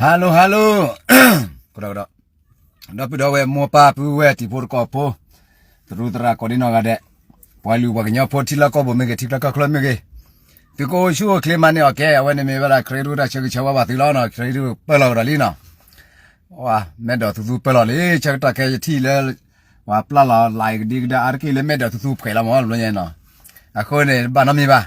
ဟါလိ ဟါလိ ကဒီးကဒီး ဒီပုၢ်ဒီဝဲၢ်မိၢ်ပၢ်ပုၢ်ဝဲၢ်တံၤဖိသကိးဖိ သရူးသရၣ်ကိးဒံနီၢ်ဂၤဒဲး, ပှၤကလုာ်ပှၤကညီဖိထံလီၢ်ကီၢ်ပူၤမ့ၢ်ဂ့ၤ ထံချၢကီၢ်ချၢမ့ၢ်ဂ့ၤ, သုကအိၣ်ဆူၣ်အိၣ်ချ့မၤန့ၢ်အီၤကဲ, အဝဲန့ၣ်မ့ၢ်ဝဲဒၣ်ခရံာ်ဒိၣ်တၢ်ဆၢဂ့ၤဆၢဝါဘၣ်သုလီၤနီၤ, ခရံာ်ဒိၣ်ပၢၢ်လီၤကဒီးလံနီၤ, ဝဲ မဲာ်ဒိးသူသူပၢၢ်လီၤလံ, ဆၢကတီၢ်ခဲအံၤယထံၣ်လၢ ပှၤပျၢ်လီၤလၢကဒံကဒါအါတက့ၢ်လၢမဲာ်ဒိးသူသူဖှဲးလီၤမ့ၢ်ဘျီညါနီၤ, အဃိန့ၣ် တဘၣ်နီတမံၤဘၣ်,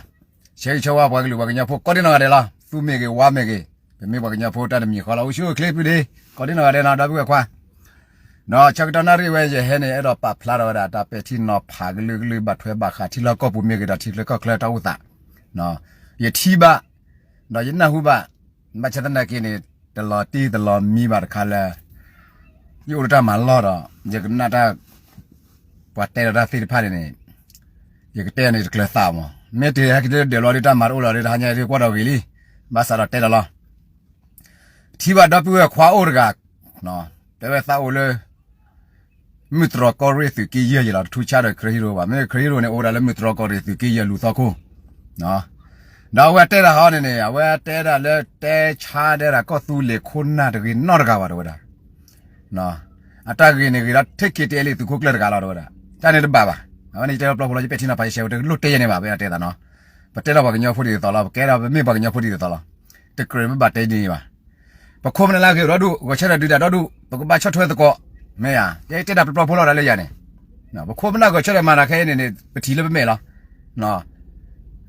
ဆၢဂ့ၤဆၢဝါပှၤကလုာ်ပှၤကညီဖိကိးဒံနီၢ်ဂၤဒဲးလီၤ, သူမ့ၢ်ဂ့ၤဝါမ့ၢ်ဂ့ၤ, ပမ့ၢ်ပှၤကညီဖိတၢ်တမံၤဃီလီၤ, အိၣ်ဆူၣ်အိၣ်ချ့ပုၢ်ဒ့ ကိးဒံနီၢ်ဂၤဒဲးနီၤ ဒီပုၢ်ဝဲၢ်ခွါ ဒီးဆၢကတီၢ်နၣ်ရံၣ်ဝဲ ယဟဲန့ၣ် အဲၣ်ဒိးပာ်ဖျါထီၣ်ဝဲဒၣ် တၢ်ပဲာ်ထံနီၤဖးကလုာ်ကလုာ်ဘၣ်ထွဲဘၣ်ဃး ထံလီၢ်ကီၢ်ပူၤမ့ၢ်ဂ့ၤဒီးထံချၢကီၢ်ချၢတၢ်အိၣ်သး, ယထံၣ်ဘၣ်, ဒီးယနၢ်ဟူဘၣ်, ဘၣ်ဆၣ်သနာ်က့န့ၣ် တလီၤတံၢ်တလီၤမံဘၣ်တခါလၢ ယအိၣ်လၢတၢ်မၤလီၢ်ဒီး ယကနၣ်တၢ် ပှၤတဲဒီးတၢ်သ့ၣ်တဖၣ်န့ၣ်န့ၣ်, ယကတဲန့ၣ်တကျၢၤသးမး, မ့ၢ်တဟဲက့ၤဒၢးလီၤဒီးတၢ်မၤတအိၣ်လီၤဒီး တဟါညါဒုးကွၢ်ဒီးဂ့ၤလံ, ဘၣ်ဆၣ်ဒီးတဲလီၤလီၤ ထံၣ်ဘၣ်ဒီပုၢ်ဝဲၢ်ခွါအိၣ်တဂၤ, တဲဝဲသးအိၣ်လၢ မုၢ်တြီၢ်ကီၢ်ရ့ၣ်သုးက့ယဲၢ်ယလီၤ, တထူဆါဒီးခရံာ်ဟံၣ်ရိၣ်ဘၣ်, မ့ၢ်ခရံာ်ဟံၣ်ရိၣ်န့ၣ် အိၣ်ဝဲဒၣ်လၢမုၢ်တြီၢ်ကီၢ်ရ့ၣ်သုးက့ယဲၢ်လူၤသီခိၣ်, ဒီးအဝဲတဲတၢ်ဟီန့ၣ်န့ၣ် အဝဲတဲဒၣ်လၢတဲဆါဒဲဒၣ်ကီၢ်သူလ့ၤခိၣ်နၢ်တဂ့ၤနီတဂၤဘၣ်တဲဝဲဒၣ် အတၢ်ဂ့ၤန့ၣ်ဂ့ၤဒီး ထဲKTLAသုးခိၣ်ကျၢၢ်တဂၤလီၤတဲဝဲဒၣ်, တၢ်န့ၣ်တဘၣ်ဘၣ်, အဝဲန့ၣ်ယတဲလီၤပျီဖိလီၤ ယပဲာ်ထံနီၤဖးယရှဲဝဲတလိၣ်တဲယဲန့ၣ်ဘၣ် ပအဲၣ်ဒိးတဲသးနီၤ, ပတဲထီၣ်ပှၤကညီဖိဒ်သိးလီၤ, ပကဲဒီးပမ့ၢ်ပှၤကညီဖိဒ်သိးလီၤ, တကြၢးပဘၣ်တဲဒ်န့ၣ်ဘၣ်, ပခိၣ်ပနၢ်လၢအဂ့ၤအိၣ်ဒီဒူၣ် ဂီၤဆၢထၢၣ်ဒုးတၢ်ဒီဒူၣ် ပကဘၣ်ဆီၣ်ထွဲသကိး, မ့ၢ်ဧါ, ယတဲတၢ်ပျီပျီဖိလီၤဒၣ်လၢယၤန့ၣ်, ပခိၣ်ပနၢ်ဂီၤဆၢထၢၣ်မၤတၢ်ခဲအံၤန့ၣ်န့ၣ် ပထံၣ်လၢပမဲာ်လီၤ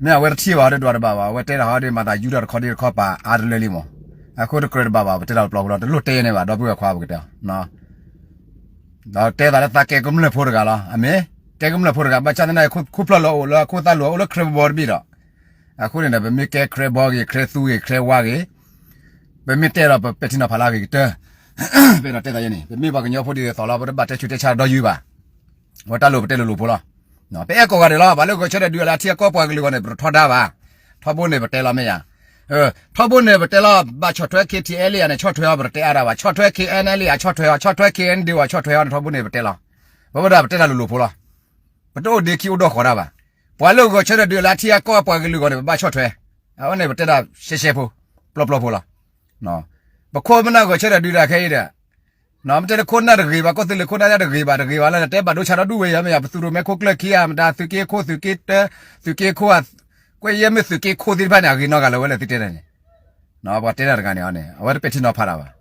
မ့ၢ်အဝဲတထံၣ်ဘၣ် တဒွးတဘၣ်ဘၣ် အဝဲတဲတၢ်ဟီဒ်မၤသးယူထီၣ်တခီဒ်တခီပာ်အါတလၢလံမး, အဃိတကြၢးတဘၣ်ဘၣ် ပတဲတၢ်ပျီပျီဖိလီၤ တလိၣ်တဲယဲန့ၣ်ဘၣ် ဒီပုၢ်ဝဲၢ်ခွါပကတဲအီၤ, ဒီးတဲသးလၢသးကဲကမျၢၢ်ဖိတဂၤလီၤ အမ့ၢ်, ကဲကမျၢၢ်ဖိတဂၤ ဘၣ်ဆၣ်သနာ်က့ ခိၣ်ဖျီၣ်လီၤအိၣ်လၢခိၣ်သၣ်လီၤအိၣ်လၢခရံာ်ဘီတဘ့ၣ်ဒီး, အဃိန့ၣ်ဒီး ပမ့ၢ်ကဲခရံာ်ဘီဂ့ၤ ခရံာ်သူဂ့ၤ ခရံာ်ဝါဂ့ၤ, ပမ့ၢ်တဲဒီးပပဲာ်ထံနီၤဖးလၢအဂ့ၤကတၢၢ်, ပအဲၣ်ဒိးတဲသးယဲန့ၣ် ပမ့ၢ်ပှၤကညီဖိဒ်သိးလီၤ ပတဘၣ်တဲဆူးတဲဆါဒီးယုၢ်ဘၣ် အဝဲတၢ်လိၣ်ပတဲလိၤလိၤဖိလီၤ, ပအဲၣ်ကိးဂၤဒဲးလီၤ ပှၤလၢဂီၤဆၢထၢၣ်ဒုးအလၢထံအကီၢ်ပှၤကလုာ်ဂီၢ်န့ၣ် ပတထီဒါဘၣ်, ထီဘိန့ၣ်ပတဲလီၤမ့ၢ်ယၤ, ထီဘိန့ၣ်ပတဲလီၤ ဘၣ်ဆီၣ်ထွဲ KTLA န့ၣ် ဆီၣ်ထွဲအီၤ ပတတဲအါဒၣ်ဘၣ် ဆီၣ်ထွဲ KNLA အဆီၣ်ထွဲအီၤ ဆီၣ်ထွဲ KNDO အဆီၣ်ထွဲအီၤန့ၣ် ထီဘိန့ၣ်ပတဲလီၤ, ပဝဲဒၣ်ပတဲတၢ်လိၤလိၤဖိလီၤ, ပတအိၣ်ဒ့ခံအိၣ်ဒီးဃီၤတၢ်ဘၣ်, ပှၤလၢဂီၤဆၢထၢၣ်ဒုးအလၢထံအကီၢ်ပှၤကလုာ်ဂီၢ်န့ၣ် ပဘၣ်ဆီၣ်ထွဲ, အဝဲန့ၣ်ပတဲတၢ်ရှဲရှဲဖိ, ပျီပျီဖိလီၤ ပခိၣ်ပနၢ်ဂီၤဆၢထၢၣ်ဒုးတၢ်ခဲအံၤဒီး, မ့ၢ်တဲလၢခိၣ်နၢ်တဂ့ၤဘၣ် ကီၢ်သူလ့ၤခိၣ်နၢ်တဂ့ၤဘၣ်တဂ့ၤဘၣ်လၢနတဲဘၣ်ဒိဆါဒီဒူၣ်ဝဲယၤ မ့ၢ်ယၤ ပသူၣ်ရိၣ်မဲခိၣ်ကျၢၢ်ခံဂၤမတၤ သုးက့ခိၣ်သုးက့တၢ, သုးက့ခိၣ်ဧါ, ကွဲယဲမ့ၢ်သုးက့ခိၣ်သ့ၣ်တဖၣ်န့ၣ် အဂ့ၤနီတဂၤလၢၤဝဲလၢသုတဲန့ၣ်, ပှၤတဲတၢ်တဂၤန့ၣ်အီၤန့ၣ် အဝဲတပဲာ်ထံနီၤဖးတၢ်ဘၣ်,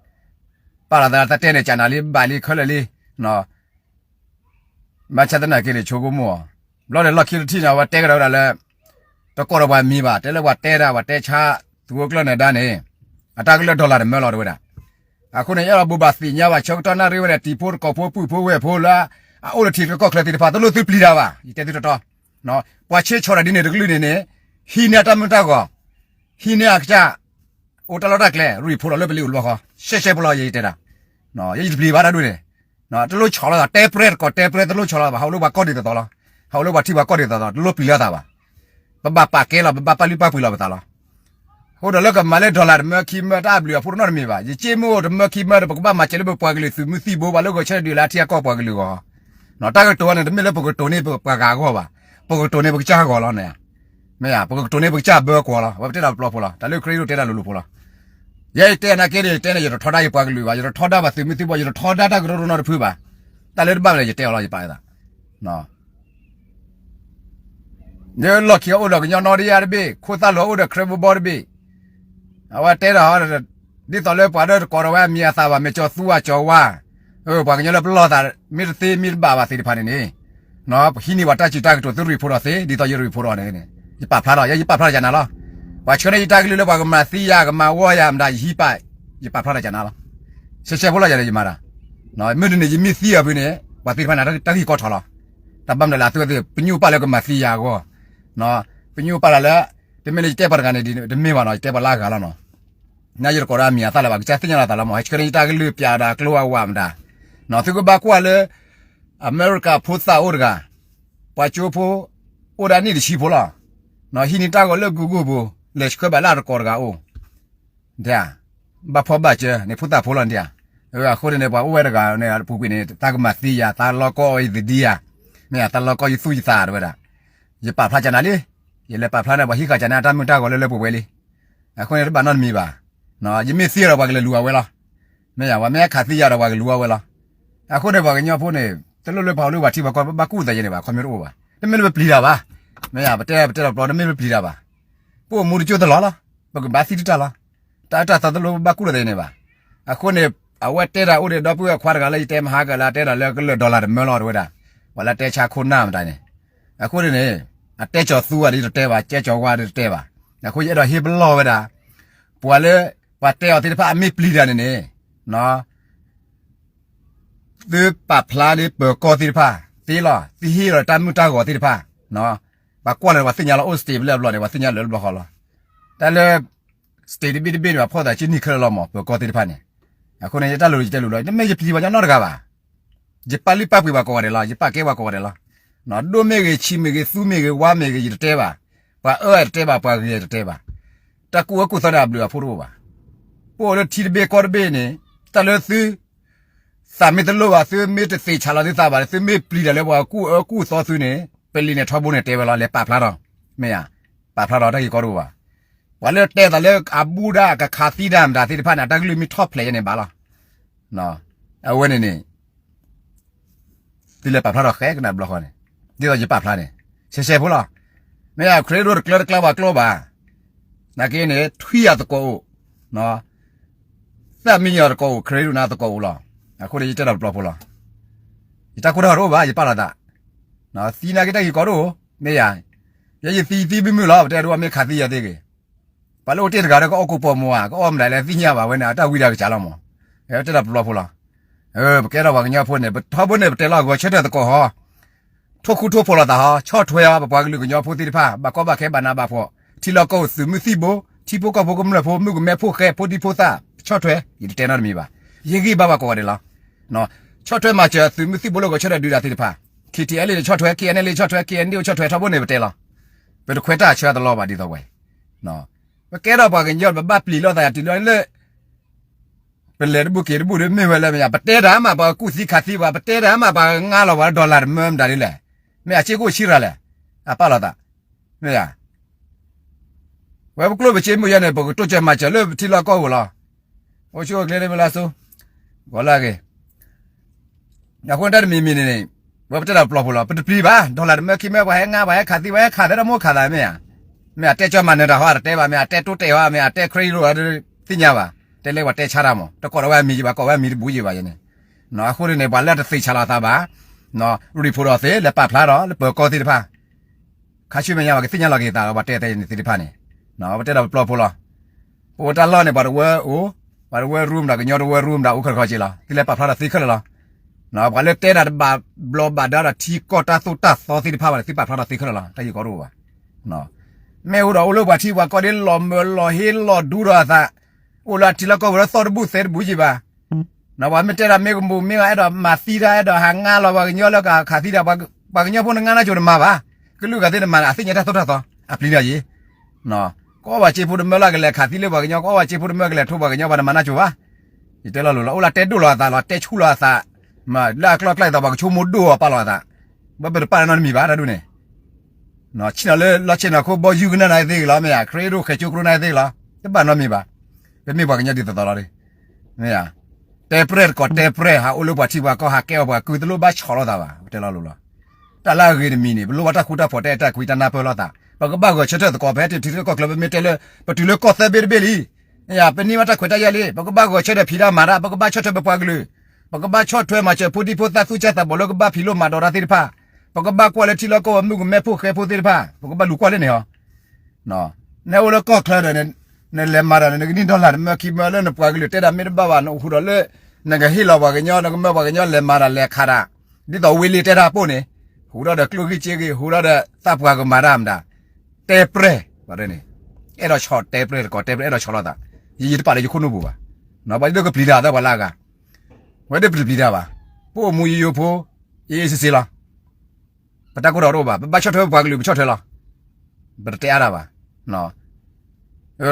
ပာ်လီၤသးတၢ်တဲန့ၣ် ကနၤလံ ဘၣ်လံ ခဲလၢာ်လံ ဘၣ်ဆၣ်သနာ်က့န့ၣ် ဆိကမိၣ်အီၤ, ဘျီန့ၣ်လီၢ်ခံတထံၣ်န့ၣ် အဝဲတဲကဒီးဝဲဒၣ်လၢ တကိးဒီးပှၤမံၤဘၣ် တဲလၢပှၤတဲဒၣ် ပှၤတဲဆါ သုးခိၣ်ကျၢၢ်နၢၤဒါန့ၣ် အတၢ်ကလၢ dollar တမၢလီၤတဲဝဲဒၣ်, အဃိန့ၣ် ယအဲၣ်ဒိးဘိးဘၣ်သ့ၣ်ညါဘၣ် ဆၢကတီၢ်နၣ်ရံၣ်ဝဲဒၣ် တံၤဖိသကိးဖိပုၢ်ဖိဝဲၢ်ဖိလၢ အအိၣ်လၢထံချၢကီၢ်ချၢသ့ၣ်တဖၣ် တလိၣ်သုပျံၤတၢ်ဘၣ် ယတဲသုတီတီ, ပှၤဆ့ဆီၣ်တၢ်ဒ်န့ၣ်တကလုာ်န့ၣ်န့ၣ် ဟံးန့ၢ်အတၢ်မုာ်တၢ်ဂီၤ, ဟံးန့ၢ်အကစၢ် အိၣ်တၢ်လီၢ်တၢ်ကျဲ report လီၤလၢပလံၤအိၣ်တဘျီဃီ, ရှဲရှဲဖိလီၤ ယတဲဒၣ်, ယတပျံၤဘၣ်တၢ်ဒ်န့ၣ်, တလိၣ်ဆီၣ်လီၤသး တဲပြဲတကိးတဲပြဲ တလိၣ်ဆီၣ်လီၤသးဘၣ် ဟးအိၣ်လၢပှၤကီၢ်ဒ်သိးသိးလီၤ, ဟးအိၣ်လၢပှၤထံပှၤကီၢ်ဒ်သိးသိး တလိၣ်ပျံၤလီၤသးဘၣ်, ပဘၣ်ပာ်ကဲလီၤ ပဘၣ်ပာ်လုၢ်ပာ်ပှ့ၤလီၤပသးလီၤ, အဃိဒီးလၢကမၤလၢ dollar တမၢခံမၢ တၢ်အဘျုးအဖှိၣ်တနီတမံၤဘၣ်, ယစ့မ့ၢ်အိၣ်တမၢခံမၢဒီး ပကဘၣ်မၤစၢၤလၢပပှၤကလုာ်သုးမုၢ်သံၣ်ဘိ ပှၤလၢဂီၤဆၢထၢၣ်ဒုးလၢအထံအကီၢ်ပှၤကလုာ်အဂီၢ်, တၢ်ကတိၤန့ၣ် တမ့ၢ်လၢပကတိၤန့ၢ်ပပှၤဂၤအဂီၢ်ဘၣ်, ပကတိၤန့ၢ်ပကစၢ်အဂီၢ်လီၤန့ၣ်, မ့ၢ်ဧါ ပကတိၤန့ၢ်ပကစၢ်အဘၢအကွီၢ်လီၤ, အဝဲပတဲတၢ်ပျီဖိလီၤ, တၢ်လၢခရံာ်ဒိၣ်တဲတၢ်လိၤလိၤဖိလီၤ, ယဲယတဲနာ်က့န့ၣ် ယတဲန့ၣ် ယတထီဒါယပှၤကလုာ်ဘၣ်, ယတထီဒါပှၤသုးမုၢ်သံၣ်ဘိ ယတထီဒါတၢ်ကရၢကရိနီတဖုဘၣ်, တၢ်လၢတဘၣ်မနုၤယတဲအီၤလီၤ ယပာ်သး လၢလီၢ်ခံအိၣ်ဒီးကညီနီၢ်ဒံယါတဘ့ၣ်, ခိၣ်သၣ်လီၤအိၣ်ဒီးခရံာ်ဘီဘီတဘ့ၣ်, အဝဲတဲဒီး ဒ်သိးလၢပှၤဒီတကိးဒီးဝဲအမံၤအသၣ်ဘၣ် မ့ၢ်ကၠီသူအကၠီဝါ, ပှၤကညီလၢပလီၢ်သး မ့ၢ်တသ့မ့ၢ်တဘၣ်ဘၣ်သ့ၣ်တဖၣ်န့ၣ်န့ၣ်, ပဟံးန့ၢ်ပှၤတၢ်စံးတၢ်ကတိၤသု report အီၤသ့ ဒ်သိးယ report အီၤန့ၣ်, ယပာ်ဖျါထီၣ် ယဲယပာ်ဖျါထီၣ်ကနၤလီၤ, ပှၤဆှၢန့ၢ်ယတၢ်ကလုၢ်လၢပှၤကမၤသံယၤ ကမၤဝီယၤမတၤ ယဟံးပာ်, ယပာ်ဖျါထီၣ်ကနၤလီၤ, ရှဲရှဲဖိလီၤယၤဒီးယမၤတၢ် မ့ၢ်တန့ၣ် ယမ့ၢ်သံအီၤဖဲန့ၣ် ပှၤသ့ၣ်တဖၣ်န့ၣ် တၢ်ဂံၢ်ကီထီၣ်လီၤ, တၢ်ဘၣ်မနုၤလဲၣ် အသုဝဲသ့ၣ် ပညိၣ်ပာ်လၢကမၤသံယၤအဂီၢ်, ပညိၣ်ပာ်လၢ်လၢ, တမ့ၢ်လၢယတဲပှၤတဂၤန့ၣ် တမ့ၢ်ဘၣ်နီၤ ယတဲပှၤလၢအဂၤလီၤနီၤ, နယတကိးဒီးအမံၤအသၣ်လၢၤဘၣ် ကစၢ်သ့ၣ်ညါလီၤသးလီၤမး ဟဲဆှၢန့ၢ်ယတၢ်ကလုၢ်ပျးဒီးကျိအဝးမတၤ, သုကဘၣ်ကွၢ်လၢ အမဲရကၤဖိသၣ်အိၣ်တဂၤ, ပှၤကၠိဖိ, အိၣ်ဒၣ်နံၣ်တဆံဖိလီၤ, ဟံးန့ၢ်တၢ်ဂီၤလၢ Google ပူၤ, လဲၤဆှၢဘၣ်လၢအတကိးတဂၤအိၣ် ဒ်ဧါ, ဘၣ်ဖှီၣ်ဘၣ်စၢၤန့ၣ် ဖိသၣ်ဖိလီၤဒ်ဧါ, အဃိန့ၣ်န့ၣ် ပှၤအိၣ်ဝဲတဂၤန့ၣ် အပူၤကွံာ်န့ၣ် သးကမၤသံယၤ သးလီကီအီၤယသဒံယၤ, မ့ၢ်ယသးလီကီယသူၣ်ယသးတဲဝဲဒၣ်, ယပာ်ဖျါကနၤလံ, ယလဲၤပာ်ဖျါန့ၢ်ပှၤဟံးဃာ်ကနၤအတၢ်မုာ်တၢ်ဂီၤလၢလၢပှဲၤပှဲၤလံ, အဃိန့ၣ်တဘၣ်နီတမံၤဘၣ်, ယမ့ၢ်သံဒီးပှၤကလဲၤလူၤအဝဲလီၤ. မ့ၢ်ယၤ ပှၤမ့ၢ်ဟဲခးသံယၤဒီးပှၤကလူၤအဝဲလီၤ. အဃိန့ၣ် ပှၤကညီဖိန့ၣ် တလိၣ်လၢပှၤအိၣ်လၢပှၤထံပှၤကီၢ် ပဘၣ်ကူၣ်သးယဲန့ၣ်ဘၣ် ခီမ့ၢ်တအိၣ်ဘၣ်. တမ့ၢ်လၢပပျံၤတၢ်ဘၣ်. မ့ၢ်ယၤ ပတဲပတဲဒီးပျီ တမ့ၢ်လၢပပျံၤတၢ်ဘၣ်. ပအိၣ်မူတကၠိတလီၢ်လီၤ. ပကဘၣ်သံတတၢ်လီၤ. တၢ်အၢတၢ်သီတလိၣ်ပဘၣ်ကူၣ်သးယဲန့ၣ်ဘၣ်. အဃိန့ၣ် အဝဲတဲတၢ်အိၣ်ဒီးဒီပုၢ်ဝဲၢ်ခွါတဂၤလၢ ယတဲမဟါကလၢ အတဲဒီးလၢကလၢာ် dollar တမၢလီၤတဝဲဒၣ်, ပှၤလၢတဲဆါခိၣ်နၢ်မတၤန့ၣ်, အဃိန့ၣ်န့ၣ် အတဲကၠီၤသူဝဲဒၣ်တတဲဘၣ်, ကဲကၠီၤဝါဒၣ်တတဲဘၣ်. အဃိယအဲၣ်ဒိးဟ့ၣ်ပလီၢ်ဝဲဒၣ် ပှၤလၢ ပှၤတဲအီၤသ့ၣ်တဖၣ်အမ့ၢ်ပျံၤတၢ်န့ၣ်န့ၣ် သုပာ်ဖျါန့ၢ်ပၢၤကီၢ်သ့ၣ်တဖၣ်သ့လီၤ. သုဟ့ၣ်လီၤတၢ်မုၢ်တၢ်ဂီၤသ့ၣ်တဖၣ်, ပှၤကွၢ်လၢပှၤသ့ၣ်ညါလီၤ. အိၣ် state လၢအဘျီန့ၣ် ပှၤသ့ၣ်ညါလၢာ်လၢဘျီဃီလီၤ. တၢ်လၢ state တဘ့ၣ်တဘ့ၣ်န့ၣ် ပှၤဖီၣ်သးကၠ့နံၣ်ခဲလၢာ်လီၤမး ပၢၤကီၢ်သ့ၣ်တဖၣ်န့ၣ်. အဃိန့ၣ် ယတၢ်လိၤယတဲလိၤလီၤ. တမ့ၢ်ယပျံၤပှၤကညီနီတဂၤဘၣ်. ယပာ်လုၢ်ပာ်ပှ့ၤပှၤကိးဂၤဒဲးလီၤ. ယပာ်ကဲပှၤကိးဂၤဒဲးလီၤ. ဒိၣ်မ့ၢ်ဂ့ၤ, ဆံးမ့ၢ်ဂ့ၤ, သူမ့ၢ်ဂ့ၤ, ဝါမ့ၢ်ဂ့ၤ, ယတတဲဘၣ်. ပှၤအၢတတဲဘၣ်, ပှၤဂ့ၤတတဲဘၣ်. တၢ်ကူၣ်အၢကူၣ်သီန့ၣ် အဘျုးအဖှိၣ်တအိၣ်ဘၣ်. ပအိၣ်လၢထံတဘ့ၣ်ကီၢ်တဘ့ၣ်န့ၣ် တၢ်လၢသု သးမ့ၢ်တလိၣ်ဘၣ်, သုမ့ၢ်တသ့ၣ်ဆးလီၤသုသးဘၣ်, သုမ့ၢ်ပျံၤတၢ်လၢပှၤကူၣ်အၢကူၣ်သီသုန့ၣ် ပလံာ်န့ၣ်ထီဘိန့ၣ်တဲဝဲလီၤ. လဲၤပာ်ဖျါထီၣ်, မ့ၢ်ဧါ, ပာ်ဖျါထီၣ်တၢ်ဂ့ၢ်ကီတအိၣ်ဘၣ်. ပှၤလၢတဲသးလၢအဘူၣ်ဒၣ်ကခးသံဒၣ်မတၤသ့ၣ်တဖၣ်န့ၣ် အတၢ်ကလုၢ်မ့ၢ်ထီၣ်ဖျဲးယဲန့ၣ်ဘၣ်လီၤ. အဝဲန့ၣ်န့ၣ် သုလဲၤပာ်ဖျါထီၣ်ဃဲကနၣ်တဘျီဃီန့ၣ်, ဒ်သိးယပာ်ဖျါန့ၣ် ရှဲရှဲဖိလီၤ. မ့ၢ်ခရံာ်ဒိၣ်တကျၢတကျါပှၤကျိဘၣ်. နာ်က့န့ၣ် ထွံၣ်အသကိးအိၣ်, သၣ်မံယီၤသကိးအိၣ်, ခရံာ်ဒိၣ်နၤသကိးအိၣ်လီၤ. အဃိန့ၣ် ယတဲဒီးပျီဖိလီၤ. ယတၢ်ကိၢ်တၢ်ဂီၤတအိၣ်ဘၣ်, ယပာ်လီၤသး. သံနာ်က့တၢ်ဂ့ၢ်ကီတအိၣ်, မ့ၢ်ယၤ, ယဲယသံသံမုၢ်မုၢ်လီၤ, ပတဲဒိၣ်အမ့ၢ်ခးသံယၤသ့ဂ့ၤ ပှၤလၢအိၣ်တ့ၢ်တဂၤဒီး ကအီၣ်ကိးပိာ်မုၣ်ဧါ, ကအီၣ်မတၤလဲၣ်သ့ၣ်ညါဘၣ်ဝဲန့ၣ် အတၢ်ဝံတၢ်ကစၢ်လီၤမး. တဲဒီးပျီဖိလီၤ. ပကဲထီၣ်ပှၤကညီဖိန့ၣ် ပထီဘိန့ၣ် ပတဲလီၤဂီၤဆၢထၢၣ်သကိးဟီ, ထိၣ်ဃူထိၣ်ဖိးလိာ်သးဟီ, ဆီၣ်ထွဲအီၤ ပပှၤကလုာ်ကညီဖိသ့ၣ်တဖၣ် ဘၣ်ကီဘၣ်ခဲဘၣ်နးဘၣ်ဖှီၣ်, ထံလီၢ်ကီၢ်ပူၤသုးမုၢ်သံၣ်ဘိ, ထံဖိကီၢ်ဖိကမျၢၢ်ဖိ, မုၣ်ကမဲဖိဃဲ, ဖိဒံဖိသၣ်, ဆီၣ်ထွဲ, ယတတဲနီတမံၤဘၣ်. ယဟ့ၣ်ဂံၢ်ဘါပှၤကိးဂၤဒဲးလီၤ. ဆီၣ်ထွဲမၤစၢၤသုးမုၢ်သံၣ်ဘိလၢဂီၤဆၢထၢၣ်ဒုးတၢ်သ့ၣ်တဖၣ်, KTLA န့ၣ်ဆီၣ်ထွဲ, KNLA ဆီၣ်ထွဲ, KNDO ဆီၣ်ထွဲထီဘိန့ၣ်ပတဲလီၤ. ပတခွဲးတၢ်ဆၢတလီၤဘၣ်ဒ်သိးဝဲ ပကဲထီၣ်ပှၤကညီ ပဘၣ်ပျံၤလိာ်သးယၤတုၤလၢ ပလဲၤတဘူၣ်က့ၤတဘူၣ်ဒီးမ့ၢ်ဝဲလၢမ့ၢ်ယၤ ပတဲတၢ်မး ပှၤကူၣ်သံခးသံပှၤ ပတဲတၢ်မး ပှၤငါလီၤပှၤ dollar တမၢမတၤဒ်လဲၣ်, မ့ၢ်အစ့ၢ်ကီးဆံရၤလဲၣ်, အပာ်လီၤသး, မ့ၢ်ယၤ ဝဲပကျိၣ်ပစ့မုၢ်ယဲန့ၣ် ပကတိစၢၤမၤစၢၤလၢထံလီၢ်ကီၢ်ပူၤလီၤ. အိၣ်ဆူၣ်အိၣ်ချ့လၢမ့ၢ်လၢအစိ, ဂီၤလၢအဂ့ၤ အဃိန့ၣ်တၢ်တမံၤမံၤန့ၣ်န့ၣ် ဝဲပတဲဒီးပျီဖိလီၤ. ပတပျံၤဘၣ်, dollar တမၢခံမၢ ပှၤဟဲငါ ပှၤဟဲခးသံ ပှၤဟဲခးသးဒီးမိၢ်ခးသးမ့ၢ်ဧါ. မ့ၢ်အတဲကၠီမၤနၢၤတၢ်ဟီ အတတဲဘၣ်, မ့ၢ်အတဲတိတဲာ်ဟီ မ့ၢ်အတဲ credit ဟီ သ့ၣ်ညါဘၣ်. တဲလၢပှၤတဲဆါတၢ်မး တကိးဒီးဝဲအမံၤယဘၣ် ကိးဝဲအမံၤတဘူးယဘၣ်ယဲန့ၣ်. အဃိန့ၣ်န့ၣ် ပှၤလၢတသ့ၣ်ဆါလီၤသးဘၣ် report ဒီးသ့ လဲၤပာ်ဖျါဒီးလၢပၢၤကီၢ်သ့ၣ်တဖၣ် ခါဆူမဲာ်ညါ ပှၤကသ့ၣ်ညါလီၤက့ၤသးဒီး ပှၤတဲသ့န့ၣ်သ့ၣ်တဖၣ်န့ၣ်, ပတဲဒီးပျီဖိလီၤ. ပအိၣ်တၢ်လီၢ်န့ၣ် ပှၤတဝၢအိၣ်, ပှၤတဝၢ room ဒီး ကညီတဝၢ room ဒီး အိၣ်ခဲလၢာ်ခဲဆ့လီၤ. သုလဲၤပာ်ဖျါထီၣ်သ့ခဲလၢာ်လီၤ. ပှၤလၢတဲတၢ်တဘၣ်ဘျီးဘၣ်ဒါဒီးထံကီၢ်တၢ်သိၣ်တၢ်သီသ့ၣ်တဖၣ်ဘၣ်န့ၣ် သုပာ်ဖျါထီၣ်သ့ခဲလၢာ်လီၤ. တၢ်ဂ့ၢ်ကီတအိၣ်ဘၣ်. မ့ၢ်အိၣ်ဒီးအိၣ်လၢပှၤထံပှၤကီၢ်ဒ်လီၤမၢလီၤဟ့လီၤဒူဒီးအသး, အိၣ်လၢအထံလီၢ်ကီၢ်ပူၤလၢသီတဘူၣ်သဲတဘူၣ်ယံၤဘၣ် ပှၤမ့ၢ်တဲတၢ်မ့ၢ်ကမူၤမ့ၢ်ဂ့ၤ အဲၣ်ဒိးမၤသံတၢ် အဲၣ်ဒိးဟးငါလီၤပှၤကညီလၢကခးသံတၢ်, ပှၤကညီဖိနငါနၢ်ကၠိတမၤဘၣ်. ကလုာ်ဂၤသ့ၣ်နမၤန့ၣ် အသ့ၣ်ညါတၢ်သိၣ်တၢ်သီ အပျံၤတၢ်ယံၤ. ကအီၣ်ဘၣ်စ့ဖိတမၢလၢကလဲၤခးသံလၢပှၤကညီ, ကအီၣ်ဘၣ်စ့ဖိတမၢကလဲၤထိးပှၤကညီ ပှၤနမၤနၢ်ကၠိဘၣ်. ယတဲလီၤလိၤလီၤ အိၣ်လၢတဲဒိၣ်လီၤအသးလီၤ, တဲဆူၣ်လီၤအသး, လၢအကျိၤအကျဲအသိး ပှၤကဆိကမိၣ်ဒိၣ်အီၤပာ်လီၤအသး, ဘၣ်ပတပာ်နီတမံၤဘၣ်တၢ်ဒ်န့ၣ် ဆ့ၣ်နီၤလၢလီၢ်ဆ့ၣ်နီၤခိၣ်ဘီယုၢ်ကနၣ်နၤသ့ၣ်ဂ့ၤလီၤ မ့ၢ်ဧါ, ခရံာ်ဒိၣ်ဃဲၤကၠိကျိနၤသ့ၣ်ဂ့ၤလီၤ, တဘၣ်နီတမံၤဘၣ်. ပမ့ၢ်ပှၤကညီဒ်သိးသိးလီၤ, မ့ၢ်ဧါ, တဲပြဲၢ်တကိးတဲပြဲၢ် ဟးအိၣ်လၢပှၤထံပှၤကီၢ် ဟးကဲအီၤပှၤကုၢ် တလိၣ်ဘၣ်ဆီၣ်လိာ်သးဘၣ်, ပတဲလီၤလိၤလီၤ. တၢ်လၢအဂ့ၤတမံၤန့ၣ် ပလိၣ်ဘၣ်တၢ်ဃူတၢ်ဖိး တၢ်အဲၣ်တၢ်ကွံ တၢ်နၢ်ပၢၢ်လိာ်သး, ပကဘၣ်ဂဲၤဆၢထၢၣ်သကိး ပဟဲတုၤထံကီၢ်ချၢ ပမ့ၢ်တဲလၢ ပတုၤလၢကီၢ်သၢဘ့ၣ်တဘ့ၣ်လံ မ့ၢ်ဧါ, ပန့ၢ်ဘၣ်တၢ်ခွဲးတၢ်ယာ်လံ, ပကဘၣ်ဂဲၤဆၢထၢၣ်ဖံးတၢ်မၤတၢ်, ပကဘၣ်ဆီၣ်ထွဲပပှၤကလုာ်, ပကဘၣ်ဆီၣ်ထွဲမၤစၢၤဖိဒံဖိသၣ်သူၣ်စၢ်သးဘီၣ်လၢကဘၣ်ဖံးလိာ်မၤဒိးတၢ်သ့ၣ်တဖၣ်, ပကဘၣ်ကွၢ်လၢထံလီၢ်ကီၢ်ပူၤ မုၣ်ကမဲဖိဃဲဖိသ့ၣ်တဖၣ်, ပကဘၣ်လူၤကွၢ်လၢန့ၣ်ဟီ နအိၣ်လၢကီၢ်ချၢဒီး နလဲၤမၤတၢ်န့ၣ် နကန့ၢ် dollar တမၢခံမၢလၢနပှၤကလုာ်တဲတၢ်မ့ၢ်တဘၣ်ဘၣ် နအိၣ်ဃုာ်ဒီးလၢ နကဟ့ၣ်လီၤပှၤကညီ နကမၢပှၤကညီ လဲၤမၤတၢ်လဲၤခးတၢ်, ဒ်သိးဝ့ၢ်လ့ၤတဲတၢ်အပိၢ်န့ၣ်, ဟူးထီၣ်ဒီးကျိၣ်ဂံၢ်စ့ဂ့ၤ ဟူးထီၣ်ဒီးသးပှၢ်ကမၤတၢ်မတၤ, တဲပြဲၢ်, အဲၣ်ဒိးဆီၣ်တဲပြဲၢ်တကိးတဲပြဲၢ် အဲၣ်ဒိးဆီၣ်လိာ်သး, ယယတပာ်လၢယခိၣ်နူာ်ပူၤဘၣ်, ပှၤဒ်သိးကပျံၤတၢ်သးပှၤလၢအဂၤ, ဝဲဒၣ်ပတပျံၤတၢ်ဘၣ်, ပအိၣ်မူယိယိဖိ အ့ၣ်အ့ၣ်စ့စ့လီၤ. ပတၢ်ကိၢ်တၢ်ဂီၤတအိၣ်ဘၣ်, ပဘၣ်ဆီၣ်ထွဲပပှၤကလုာ် ပဆီၣ်ထွဲလီၤ. ပတတဲအါတၢ်ဘၣ်.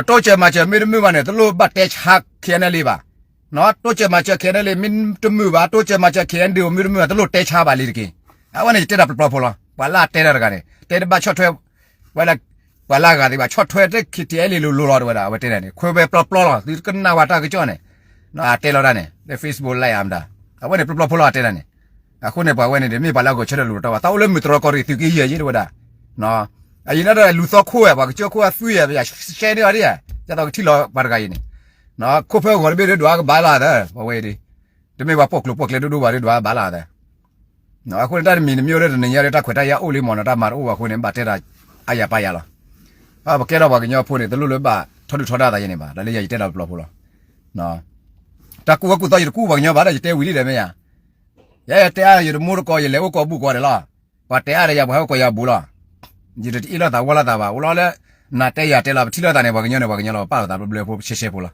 တိစၢၤမၤစၢၤမ့ၢ်တမုာ်ဘၣ်န့ၣ် တလိၣ်ဘၣ်တဲဆါ KNLA ဘၣ်. တိစၢၤမၤစၢၤ KNLA မ့ၢ်တမုာ်ဘၣ်, တိစၢၤမၤစၢၤ KNDO မ့ၢ်တမုာ်ဘၣ် တလိၣ်တဲဆါဘၣ်လံတက့ၢ်. အဝဲန့ၣ်ယတဲတၢ်ပျီပျီဖိလီၤ. ပှၤလၢအတဲတၢ်တဂၤန့ၣ် တဲတဘၣ်ဆီၣ်ထွဲ ဝဲဒၣ် ပှၤလၢအဂၤသ့ၣ်တဖၣ် ဆီၣ်ထွဲတၢ် K T L A လိၤလိၤလီၤ တဲဝဲဒၣ် အဝဲတဲဒၣ်န့ၣ် ခွဲးဝဲပျီပျီလီၤ သုကနၣ်ဝဲတၢ်ကစီၣ်န့ၣ်, အတဲလီၤတၢ်န့ၣ် လၢ Facebook Live အမတၤ, အဝဲန့ၣ် ပျီပျီဖိလီၤ အတဲဒၣ်န့ၣ်, အဃိန့ၣ် ပှၤဝဲန့ၣ်ဒီး မ့ၢ်ပှၤလၢအဂဲၤဆၢထၢၣ်လိၤလိၤတီဘၣ်, သးအိၣ်လၢမုၢ်တြီၢ်ကီၢ်ရ့ၣ် သုးက့ယဲၢ်ယဲၢ် တဲဝဲဒၣ်, အအံၤန့ၣ်ဒီး လူၤသီခိၣ်ဝဲ ပှၤကစၢၢ်ခိၣ်အသွံၣ်ဝဲ ပယၤရှဲန့ၢ်အီၤဒ်ဧါ, ယသးကထံၣ်လီၤပှၤတဂၤအံၤန့ၣ်, ခိၣ်ဖၢဂီၤတဘ့ၣ်ဒီး ဒွးကဘၣ်လီၤသၢ, ပှၤဝဲအံၤဒီး, တမ့ၢ်ပှၤပိာ်ကျိၤပိာ်ကျဲဒိၣ်ဒိၣ်ဘၣ်ဒီး ဒွးဘၣ်လီၤသၢ အဃိန့ၣ် တၢ်တမံၤတမံၤအိၣ်ဒီး တနံၤညါဒီး တၢ်ခွဲးတၢ်ယာ်အိၣ်လံမ့ၢ်နီၤ, တၢ်မၤတအိၣ်ဘၣ်အဃိန့ၣ် ဘၣ်တဲတၢ်အါယၤပာ်ယၤလီၤ. ပကဲထီၣ်ပှၤကညီဖိန့ၣ် တလိၣ်လၢဘၣ်ထီဒုၣ်ထီဒါသးယဲန့ၣ်ဘၣ်, ဒီးလၢယၤယတဲဒီးပျီဖိလီၤ. တၢ်ကူၣ်ဘၣ်ကူၣ်သီ ယတကူၣ်ပှၤကညီဘၣ်ဒီး ယတဲဝံၤလံဒီးမ့ၢ်ယၤ, ယဲယတဲအါ ယတမူတကိး ယလဲၤအိၣ်ကိးဘူၣ်ကိးဒဲးလီၤ. ပှၤတဲအါဒီးယၤ ပှၤဟဲအိၣ်ကိးယၤဘူၣ်လီၤ. ယတအ့ၣ်လိာ်သးဝီလိာ်သးဘၣ်, အိၣ်လီၤလၢ နၤတဲယၤတဲလီၤ ပထံၣ်လိာ်သးန့ၣ် ပှၤကညီန့ၣ် ပှၤကညီလီၤ ပပာ်လိာ်သးဘျၢဘျၢဖိရှဲရှဲဖိလီၤ.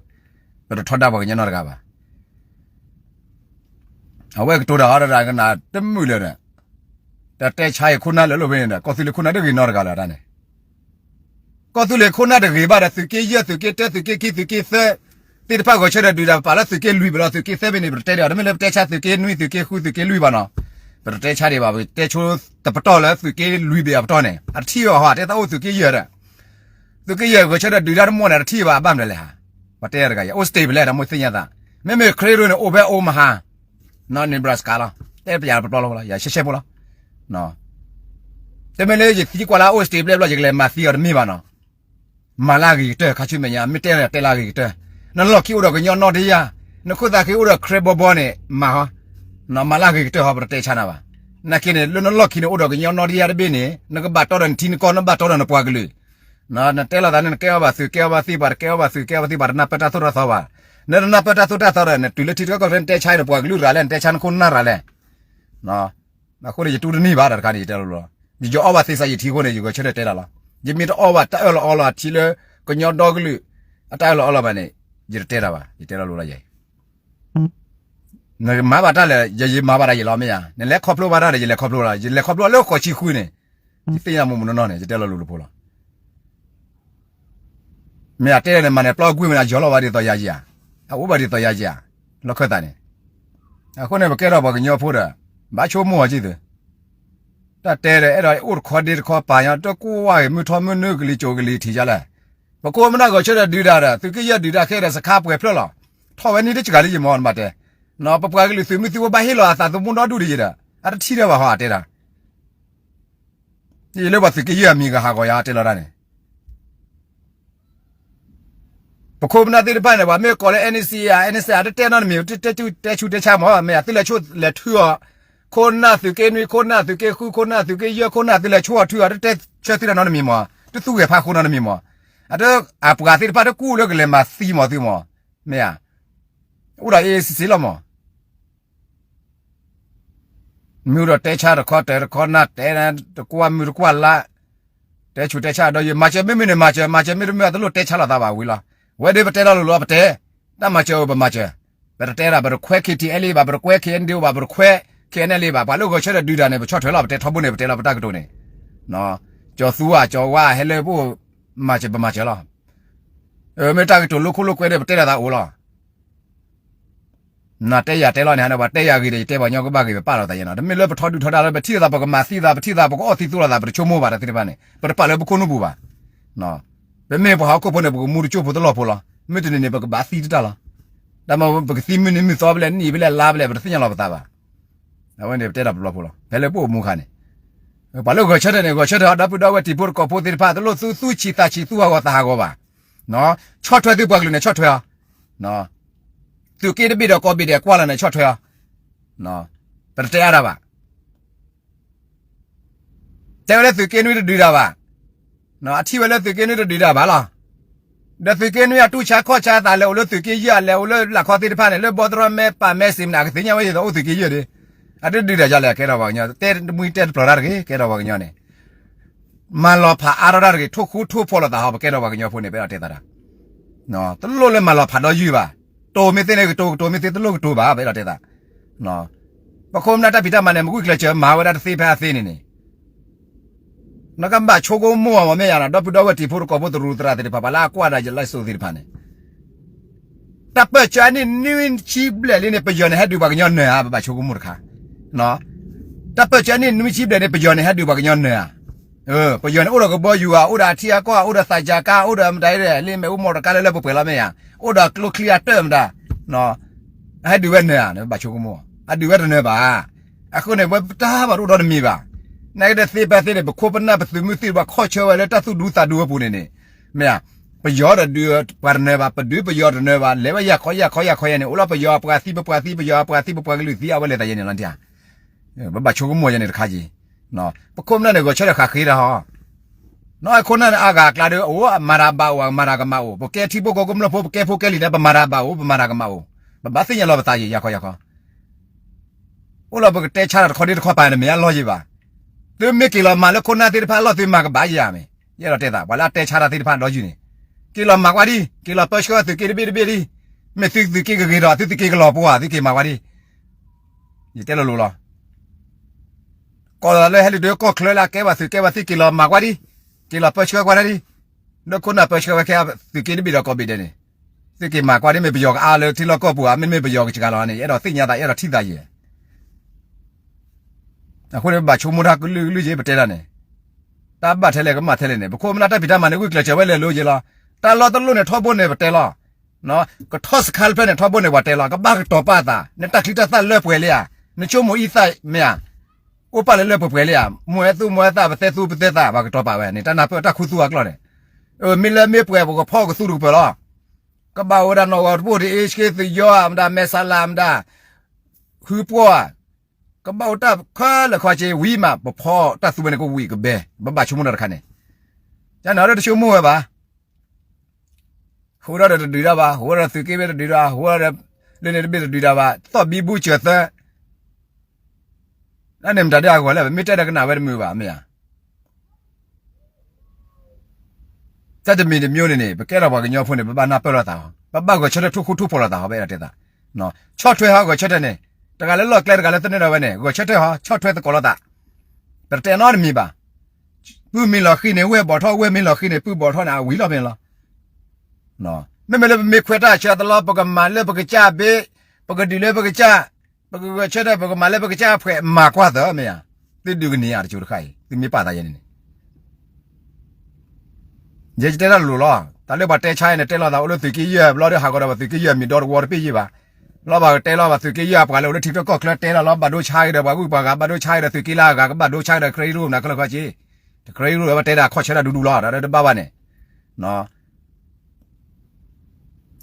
ပတထီဒါပှၤကညီနီတဂၤဘၣ်. အဝဲကတိၤတၢ်ဟီဒီးတၢ်ကနၣ်တမုာ်လၢၤဒီး, တၢ်တဲဆါအံၤခိၣ်နၢ်လၢလိာ်ဖဲန့ၣ်ဒီး ကီၢ်သူလ့ၤခိၣ်နၢ်တဂ့ၤနီတဂၤလၢၤတၢ်န့ၣ်, ကီၢ်သူလ့ၤခိၣ်နၢ်တဂ့ၤဘၣ်ဒီး သုးက့ယဲၢ် သုးက့တၢ သုးက့ခံ သုးက့သၢ သ့ၣ်တဖၣ်ဂဲၤဆၢထၢၣ်ဒုးတၢ် ပာ်လၢသုးက့လွံၢ်ဘၣ်လီၤ. သုးက့သၢဖဲန့ၣ် ပတတဲဒံးဘၣ်, တမ့ၢ်လၢပတဲဆါသုးက့နွံ သုးက့ဃု သုးက့လွံၢ်ဘၣ်နီၤ, ပတတဲဆါဒံးဘၣ်, ပတဲဆိတပတီၢ်လၢသုးက့လွံၢ်ဘၣ်အပတီၢ်န့ၣ် အတထံၣ်ဘၣ်ဟီ တဲသးအိၣ်သုးက့ယဲၢ်ဒီး သုးက့ယဲၢ်ဂဲၤဆၢထၢၣ်ဒုးတၢ်တမီၢ်န့ၣ် အတထံၣ်ဘၣ် အဘၣ်မနုၤလဲၣ်ဧါ. ပှၤတဲတဂၤအံၤ အိၣ် stable လၢတၢ်မိၣ်သ့ၣ်ညါသး, မ့မ့ၢ် ခရံာ်ဒိၣ်န့ၣ် အိၣ်ဖဲ Omaha နီၤ Nebraska လီၤ. တဲပယၤပျီပျီလီၤ ယၤရှဲရှဲဖိလီၤ. တမ့ၢ်လၢယသံကွၢ်လၢအအိၣ် stable ဘျီယကလဲၤမၤသံအီၤတမ့ၢ်ဘၣ်နီၤ. မၤလၢအဂ့ၤကတၢၢ် ခါဆူမဲာ်ညါ မ့ၢ်တဲလၢတဲလၢအဂ့ၤကတၢၢ်, နလီၢ်ခံအိၣ်ဒီးကညီနီတယၢ်, နခိၣ်သးဃ့အိၣ်ဒီး ခရံာ်ဘီဘီန့ၣ် မၤဟီ, မၤလၢအဂ့ၤကတၢၢ်ဟီ ပတတဲဆါနၤဘၣ်. နာ်က့န့ၣ် လၢနလီၢ်ခံန့ၣ် အိၣ်ဒီးကညီနီတယၢ်တဘ့ၣ်န့ၣ် နကဘၣ်တီဒီးနထံနကီၢ် နဘၣ်တီဒီးနပှၤကလုာ် နတဲလိာ်သးန့ၣ် နကဲအီၣ်ဘၣ်သုး ကဲအီၣ်ဘၣ်သံၣ် ပှၤတကဲအီၣ်ဘၣ်သုး ကဲအီၣ်ဘၣ်သံၣ် ပှၤတနၢ်ပၢၢ်တၢ်သိၣ်တၢ်သီဘၣ်. နတနၢ်ပၢၢ်တၢ်သိၣ်တၢ်သီဒီး နတုၤလၢထံတကီၢ်ကီၢ် နတဲဆါအံၤ နပှၤကလုာ်ရၤလဲၣ် နတဲဆါနခိၣ်နၢ်ရၤလဲၣ်. အဃိန့ၣ် ယတူၢ်တန့ၢ်ဘၣ်ဒီးတခါန့ၣ် ယတဲလိၤလိၤလီၤ. ယအီၣ်ဘၣ်သ့စးယထံအဃိန့ၣ် ယဂဲၤဆၢထၢၣ်တဲတၢ်လီၤ. ယမ့ၢ်တအီၣ်ဘၣ်တၢ်အၢၣ်လီၤအီလီၤအထံလၢ ကညီဒီကလုာ် အတၢ်အၢၣ်လီၤအီလီၤဘၣ်န့ၣ် ယတတဲတၢ်ဘၣ် ယတဲလိၤလိၤလီၤယၤအံၤ နမၤဘၣ်တၢ်လၢ ယယမၤဘၣ်တၢ်ယလီၤမ့ၢ်ဧါ, နလဲၤခီဖျိဘၣ်တၢ်ဒီး ယလဲၤခီဖျိလီၤ, ယလဲၤခီဖျိလၢဃိးဆံဃုန့ၣ် ယသ့ၣ်ညါမူးမူးနီၢ်နီၢ်န့ၣ် ယတဲလီၤလိၤလိၤဖိလီၤ. မ့ၢ်အတဲန့ၣ် မၤန့ၣ် ပျီကွံာ်မ့ၢ်န့ၣ် ယီၤလီၤဝဲဒ်သိးယၤယၤ, အအိၣ်ဘၣ်ဒ်သိးယၤယၤ, လီၢ်ခၢၣ်သးန့ၣ်. အဃိန့ၣ် ပကဲထီၣ်ပှၤကညီဖိဒီး ဘၣ်ဆိကမိၣ်အီၤက့ၤသု, တၢ်တဲဒီး အဲၣ်ဒိးအိၣ်တခီဒ့တခီပာ်ညီ တကူဝါဂ့ၤမုၢ်ထီၣ်မုၢ်နုာ်ကလံၤစိးကလံၤထံးယါလဲၣ်. ပခိၣ်ပနၢ်ဂဲၤဆၢထၢၣ်ဒုးတၢ်ဒီး သုးက့ယဲၢ်ဒုးတၢ်ခဲဒီး စခါပှဲၤဖျၢၣ်လီၤ. ထီၣ်ဝဲန့ၣ်တစှၤလံယမီၢ်နဘၣ်တဲ, ပပှၤကလုာ်သုးမုၢ်သံၣ်ဘိဘၣ်ဟ့ၣ်လီၤအသးသမူဒီဒူၣ်ဒံးယံၤဒီး အတထံၣ်တၢ်ဘၣ်ဟီအတဲတၢ် ယလၢပှၤသုးက့ယဲၢ်အမံၤကဟးဂီၤယၤတဲလီၤတၢ်န့ၣ် ပခိၣ်ပနၢ်သ့ၣ်တဖၣ်န့ၣ် ပှၤမ့ၢ်ကိးလၢ NCA ဧါ NCA တတဲနီတမံၤ တတဲဆူတဲဆါမး မ့ၢ်သုလဲၤဆိၣ်လဲၤထုအီၤ, ခိၣ်နၢ်သုးက့နွံ ခိၣ်နၢ်သုးက့ဃု ခိၣ်နၢ်သုးက့ယဲၢ် ခိၣ်နၢ်သုးလဲၤဆိၣ်အီၤထုအီၤ တတဲဆၢသုတၢ်နီတမံၤမး, တသူၣ်ဂဲၤဖးဃိနီတမံၤမး, အတ အပှၤသ့ၣ်တဖၣ်တကူၣ်လၢကလဲၤမၤသံမးသုမး, မ့ၢ်ဧါ, အိၣ်ဒီး အေးအေးဆေးဆေး လီၤမး မ့ၢ်အိၣ်ဒီးတဲဆါတခီ တဲတခီ နၢ်တဲတကွၢ်မုၢ်တကွၢ်လါ, တဲဆူးတဲဆါဒီးယမၤစၢၤ မ့မ့ၢ်န့ၣ်မၤစၢၤ မၤစၢၤမ့တမ့ၢ် အတလိၣ်တဲဆါလိာ်သးဘၣ်ဝံၤလီၤ. ဝဲဒၣ်ပတဲလီၤလိၤလိၤ ပတဲ, တၢ်မၤစၢၤအိၣ်ပမၤစၢၤ, ပတတဲဒၣ် ပတခွဲး KTLA ဘၣ် ပတခွဲး KNDO ဘၣ် ပတခွဲး KNLA ဘၣ် ပှၤလၢဂဲၤဆၢထၢၣ်ဒုးတၢ်န့ၣ် ပဆီၣ်ထွဲလီၤ ပတဲထီဘိန့ၣ် ပတဲလီၤပတၢ်ကတိၤန့ၣ်, ကၠီၤသူဧါ ကၠီၤဝါ ဟဲလၢပအိၣ်မၤစၢၤ ပမၤစၢၤလီၤ. မ့ၢ်တၢ်ကတိၤလိာ်ခိၣ်လိာ်ကွဲဒီး ပတဲလိာ်သးအိၣ်လီၤ. နတဲယၤတဲလီၤန့ၣ် ဟန့ၣ် ပှၤတဲယၤဂ့ၤဒီး ယတဲပှၤကညီကဘၣ်ဂ့ၤ ပပာ်လီၤသးယဲနီၤ. တမ့ၢ်လၢပထီဒုၣ်ထီဒါလၢ ပထံၣ်လိာ်သး ပကမၤသံသး ပထံၣ်သး ပကအီၣ်သံသူလိာ်သး ပတဆိကမိၣ်ဘၣ်တၢ်သ့ၣ်တဖၣ်န့ၣ် ပတပာ်လၢပခိၣ်နူာ်ပူၤဘၣ်. ပမ့ၢ်ပှၤဟီၣ်ခိၣ်ဖိန့ၣ် ပကမူတကၠိၢ်ဖိတလီၢ်ဖိလီၤ. မုၢ်တနံၤန့ၣ် ပကဘၣ်သံတတၢ်လီၤ. တၢ်မ့ၢ်ပကသံမုၢ်နံၤမုၢ်သီဖဲလဲၣ် နံၣ်ဖဲလဲၣ်လါဖဲလဲၣ် ပတသ့ၣ်ညါလီၤပသးဘၣ်. အဝဲန့ၣ် ပတဲတၢ်ပျီဖိလီၤ. ဖဲလၢပအိၣ်မူအခါန့ၣ် ပှၤလၢဂဲၤဆၢထၢၣ်န့ၣ် ဂဲၤဆၢထၢၣ် ဒီပုၢ်ဒီဝဲၢ်တံၤဖိတကိးဖိသ့ၣ်တဖၣ် တလိၣ်သူသူဆံးသးဆံး သူၣ်ဟးဂီၤသးဟးဂီၤဘၣ်. ဆီၣ်ထွဲသုပှၤကလုာ်န့ၣ် ဆီၣ်ထွဲအီၤ. သုးက့တဘ့ၣ်ဒီးကိးဘ့ၣ်ဒဲးကွၢ်လီၤန့ၣ် ဆီၣ်ထွဲအီၤ. ပတတဲအါတၢ်ဘၣ်. တဲဝဲလၢသုးက့နွံတဒုးတၢ်ဘၣ်. အထံၣ်ဝဲလၢသုးက့နွံတဒုးတၢ်ဘၣ်လီၤ. ဒီးသုးက့နွံအတူၢ်ဆါခီၣ်ဆါသး လဲၤအိၣ်လၢသုးက့ယဲၢ် လဲၤအိၣ်လၢလာ်ခီသ့ၣ်တဖၣ်န့ၣ် လၢဘီတရီမဲ ပာ်မဲစ့မနၤ ကသ့ၣ်ညါဝဲဒ်သိးအိၣ်သုးက့ယဲၢ်ဒီး အတဒုးတၢ်ဒ်လဲၣ် ကဲထီၣ်ပှၤကညီ တဲတမှံတဲတပျီၤတၢ်တဂ့ၤ ကဲထီၣ်ပှၤကညီန့ၣ် မၤလီၤဖးအါထီၣ်တၢ်တဂ့ၤ ထိၣ်ဃူထိၣ်ဖိးလိာ်သးဟီ ပကဲထီၣ်ပှၤကညီဖိန့ၣ် ပအဲၣ်ဒိးတဲသးတၢ် တလိၣ်လၢမၤလီၤဖးဒီးယုၢ်ဘၣ်. တိၤမ့ၢ်သ့န့ၣ်ကတိၤ ကတိၤမ့ၢ်သ့တလိၣ်ကတိၤဘၣ် ပအဲၣ်ဒိးတဲသး. ပခိၣ်ပနၢ်တၢ်ဖံးတၢ်မၤန့ၣ် မ့ၢ်ဂုာ်ကျဲးစၢးမၤဝဲဒၣ်တသ့ဖဲအသ့န့ၣ်န့ၣ် နကဘၣ်ဆိကမိၣ်အီၤမ့ၢ်ယါနီၤ ဒီပုၢ်ဒီဝဲၢ်တံၤဖိတကိးဖိသရူးသရၣ်သ့ၣ်တဖၣ် ပှၤလၢအကွၢ်ဒၣ်ယ live show သ့ၣ်တဖၣ်န့ၣ် တၢ်ပၢၢ်ဆၢအနံၣ်နွံဆံဘျဲၣ်လံန့ၣ် ပယီၤန့ၣ်ဟဲဒုးပှၤကညီနၢၤဧါ ပဘၣ်ဆိကမိၣ်တခါ. တၢ်ပၢၢ်ဆၢအနံၣ်နွံဆံဘျဲၣ်န့ၣ် ပယီၤန့ၣ်ဟဲဒုးပှၤကညီနၢၤဧါ. ပယီၤန့ၣ် အိၣ်ဒီးကဘီယူၤဧါ, အိၣ်ဒီးအထံအကီၢ်, အိၣ်ဒီးသးစၢ်ကါ, အိၣ်ဒီးမတၤဒီး လၢမ့ၣ်အူမီၢ်တကါလၢလၢပှဲၤပှဲၤလီၤမ့ၢ်ဧါ, အိၣ်ဒီးကျိချံအတၢၢ်မတၤ, အဟဲဒုးဝဲနၢၤဧါ, ဘၣ်ဆိကမိၣ်, အဒုးဝဲတနၢၤဘၣ်. အဃိန့ၣ် ပတၢ်ဘၣ်တအိၣ်ဒီးတမံၤဘၣ်. နာ်က့ဒီးသ့ဖဲသ့န့ၣ် ပခိၣ်ပနၢ်ပသုးမုၢ်သံၣ်ဘၣ်ခီၣ်ဆၢဝဲလၢတၢ်သူၣ်ဒူသးဒူအပူၤန့ၣ်န့ၣ်, မ့ၢ်ဧါ, ပယီၤဒီးဒုးပှၤတနၢၤဘၣ်, ပဒုးပယီၤတနၢၤဘၣ်, လဲၤဝဲယၤခီယၤခီယၤခီယၤန့ၣ် အိၣ်လီၤပယီၤပှၤသံပပှၤသံ ပယီၤပှၤသံပပှၤကလုာ်သံအဝဲလဲၤသးယဲန့ၣ်လီၤ. ပဘၣ်ဆိကမိၣ်ယဲန့ၣ်တခါက့ၤ, ပခိၣ်ပနၢ်န့ၣ်ဂီၤဆၢထၢၣ်ဃးဃ့တၢ်ဟီ, နီၢ်ခိၣ်နၢ်န့ၣ်အါဂၤအကျါဒီး အိၣ်မၤတၢ်ဘၣ်အိၣ် မၤတၢ်ကမၣ်အိၣ်, ပကဲထံဖိကီၢ်ဖိကမျၢၢ်ဖိ ပကဲဖိကဲလံၤန့ၣ် ပမၤတၢ်ဘၣ်အိၣ် ပမၤတၢ်ကမၣ်အိၣ်, ပဘၣ်သ့ၣ်ညါလီၤပသးယဲ ယၤခီယၤခီ အိၣ်လီၤပကတဲဆါတၢ်တခီဒ်တခီပၤန့ၣ် မ့ၢ်အလီၢ်ယံၤဘၣ်. သုမ့ၢ်က့ၤလီၤမၤလၢခိၣ်နၢ်သ့ၣ်တဖၣ်အလီၢ် သုမၤကဘၣ်ယဲဧါမ့ၢ်, ယအဲၣ်ဒိးတဲသး ပှၤလၢအတဲဆါတၢ်သ့ၣ်တဖၣ်ဒီယုၢ်န့ၣ်, က့ၤလီၤမၤကွၢ်ဒံး, က့ၤလီၤပၢဆှၢသုးက့တဘ့ၣ်တဘ့ၣ်ဒံး, မ့ၢ်သုသုးက့ကဂ့ၤဒီး သုသုးက့ကလီၤပှီၢ် သုက့ၤမၤကွၢ်ဒံး, ယတဲလိၤလိၤလီၤ. ကိးလီၤလၢဟဲလံဒုးကီၢ်ချၢလၢအကဲဘၣ်သုး ကဲဘၣ်သုး က့ၤလီၤမၤကွၢ်ဒံး, က့ၤလီၤပၢဆှၢကွၢ်ဒံး, လၢခိၣ်နၢ်ပၢဆှၢဝဲခဲသုးက့တဘ့ၣ်ဒီးကိးဘ့ၣ်ဒဲးန့ၣ်, သုက့ၤမၤကွၢ်ဒံး မ့ၢ်ပယီၤကအါလၢထံလီၢ်ကီၢ်ပူၤဧါ, မ့တမ့ၢ်ပယီၤကစှၤလီၤန့ၣ် ယအဲၣ်ဒိးသ့ၣ်ညါသး ယအဲၣ်ဒိးထံၣ်သးယဲ အဃိန့ၣ် ပဘၣ်ဆိကမိၣ်တၢ်ကလုာ်ကလုာ်က့ၤ ပတဲဒၣ်န့ၣ်, တၢ်ဘၣ်ထဲလဲၣ်ကမၣ်ထဲလဲၣ်န့ၣ် ပခိၣ်ပနၢ်တၢ်ဖံးတၢ်မၤန့ၣ် ဂုာ်ကျဲးစၢးဝဲလဲၤလိၤက့ၤလီၤ. တၢ်လီၢ်တလိၣ်န့ၣ် ထီဘိန့ၣ်ပတဲလီၤ. ကထီၣ်စခါတဖျၢၣ်န့ၣ် ထီဘိန့ၣ်ပှၤတဲလီၤ. ကဘၣ်ကတီၤပာ်သး နတၢ်ချံတၢ်သၣ်လၢပှဲၤလံဧါ, နဆိကမိၣ်အံသၣ်မ့ၢ်ဧါ, အိၣ်ပာ်လၢလၢပှဲၤပှဲၤလံဧါ, မိၢ်အဲၣ်သူၣ်မိၢ်အဲၣ်သၣ် ပသဲသူပသဲသၣ် ပှၤကတီၤပာ်ဝဲန့ၣ် တၢ်နၢ်ပၢၢ်တၢ်ခူသူၣ်အကျီၢ်န့ၣ်, မ့ၢ်လၢမ့ၢ်ပှဲၤ ပကဖီၣ်ကသူၣ်တကပၢၢ်လီၤ. ကဘၣ်အိၣ်ဝဲဒၣ်နီၣ်ဂီၤတဘိၣ်တအ့ၣ် ဆှ့သုးယီမတၤ မဲာ်ဆါလၤမတၤ ဟုပှီၢ်, ကဘၣ်အိၣ်တၢ်ခဲလၢာ်ခဲဆ့ဝံၤမး ပဖီတၢ်သူဝဲန့ၣ် ကဝံၣ်ကဘဲ, ပဘၣ်ဆိကမိၣ်တၢ်တခါန့ၣ်, ကန့ၣ်ဒီးတဆိကမိၣ်ဝဲဘၣ်. ဟူဒီးတဒုးတၢ်ဘၣ်, ဟူဒီးသုးက့ဘ့ၣ်တဒုးတၢ်, ဟူဒီးလၢန့ၣ်တဘ့ၣ်တဒုးတၢ်ဘၣ်, သီၣ်ဘံဘူစၢၤသၢ တၢ်န့ၣ်မတၤဒ်အဂီၢ်လဲၣ်, ပမ့ၢ်တဲဒီးကနၣ်ဝဲတမုာ်ဘၣ် မ့ၢ်ဧါ. တၢ်တမံၤတမံၤန့ၣ်န့ၣ် ပကဲထီၣ်ပှၤကညီဖိန့ၣ် ပဘၣ်နၢ်ပၢၢ်လိာ်သး, ပဘၣ်ဂဲၤဆၢထၢၣ်ထိၣ်ဃူထိၣ်ဖိးလိာ်သး ပအဲၣ်ဒိးတဲသး, ဆီၣ်ထွဲဟီဂဲၤဆၢထၢၣ်န့ၣ်, တဂၤလၢလီၢ်ကျဲတဂၤလၢသနၢၣ်ဒၣ်ဝဲန့ၣ် ဂဲၤဆၢထၢၣ်ဟီ ဆီၣ်ထွဲသကိးလိာ်သး, ပတတဲနီတမံၤဘၣ်. ပုၢ်မ့ၢ်လီၤဃံၤန့ၣ် ဝဲၢ်ဘီၣ်ထီၣ်, ဝဲၢ်မ့ၢ်လီၤဃံၤန့ၣ် ပုၢ်ဘီၣ်ထီၣ်န့ၣ် အဝံၤလီၤမ့ၢ်လီၤ. မ့မ့ၢ်လၢပမ့ၢ်ခွဲးတၢ်ဆၢတလီ ပကမၤလၢပကစၢ်ဘ့ၣ်, ပကဒုးလၢပကစၢ်, ပကဂဲၤဆၢထၢၣ် ပကမၤလၢပကစၢ်အဖှဲး မၤကွၢ်သၢ မ့ၢ်ဧါ. သုဒုးကန့ၢ်ဧါတကၠိတခါအံၤ သုမ့ၢ်ပာ်သးယဲန့ၣ်န့ၣ် ယဲယတဲတၢ်လိၤလီၤ. တၢ်လၢပှၤတဲဆါအံၤန့ၣ် တဲလိာ်သးအိၣ်လၢသုးက့ယဲၢ်ဘျီဒီး ဟးဂီၤဒီးပှၤသုးက့ယဲၢ်မံၤဒီတဝီတဘ့ၣ်ယဲၢ်ဘၣ်. လီၤဘၣ်ကတဲလီၤ ပှၤသုးက့ယဲၢ်အပှၤလၢအိၣ်လၢထံကီၢ်ချၢတဲလီၤလီၤ ဘၣ်ဒိဆါက့ၤဒီးပှၤဂုၤပှၤဂၤ ဘၣ်ဒိဆါက့ၤဒီးသုးက့လၢအဂၤ ကဘၣ်ဒိဆါက့ၤဒီး credit ရိၣ်မနၤခဲလၢာ်ခဲဆ့, တ credit ရိၣ် ဝဲတဲဒၣ်ခီၣ်ဆၢတၢ်ဒူဒူလီၤ ဒီးတဘၣ်ဘၣ်န့ၣ်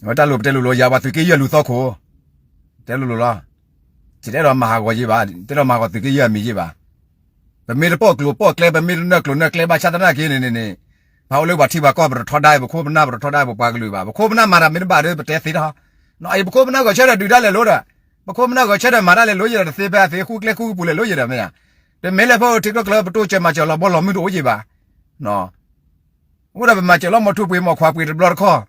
အဝဲတၢ်လိၤပတဲလိၤလိၤ ယၤပှၤသုးက့ယဲၢ်လူၤသီခိၣ်, တဲလိၤလိၤလီၤ. ယတအဲၣ်ဒိးမၤဟးဂီၤယဲဘၣ်, တအဲၣ်ဒိးမၤဟးဂီၤသုးက့ယဲၢ်အမံၤယဲဘၣ်. ပမ့ၢ်တပိာ်ကျိၤပိာ်ကျဲ ပမ့ၢ်တနၢၣ်ကျိၤနၢၣ်ကျဲဘၣ်ဆၣ်သနာ်က့န့ၣ်န့ၣ်, ပှၤအိၣ်လၢပှၤထံပှၤကီၢ် ပတထီဒါ ပခိၣ်ပနၢ် ပတထီဒါ ပပှၤကလုာ်ဘၣ်. ပခိၣ်ပနၢ်မၤတၢ်မ့ၢ်တဘၣ်ဒီး ပတဲသ့ထီၣ်, အံၤပခိၣ်ပနၢ်ဂဲၤဆၢထၢၣ်ဒုးတၢ်လဲၤလိၤဒီး, ပခိၣ်ပနၢ်ဂဲၤဆၢထၢၣ်မၤတၢ်လဲၤလိၤယဲဒီး တသ့ဖဲအသ့ ဃူကျဲဃူကပူၤလဲၤလိၤယဲဒီးမ့ၢ်ဧါ. တမ့ၢ်လၢဖဲအိၣ်ထံကျိကျၢ ပတိစၢၤမၤစၢၤလီၤဘီလီၤမုၢ်တအိၣ်ယဲဘၣ် အိၣ်ဒီးပမၤစၢၤလီၤမီၤထူပှ့ၤမီၤခွါပှ့ၤတဘျီတခီၣ်,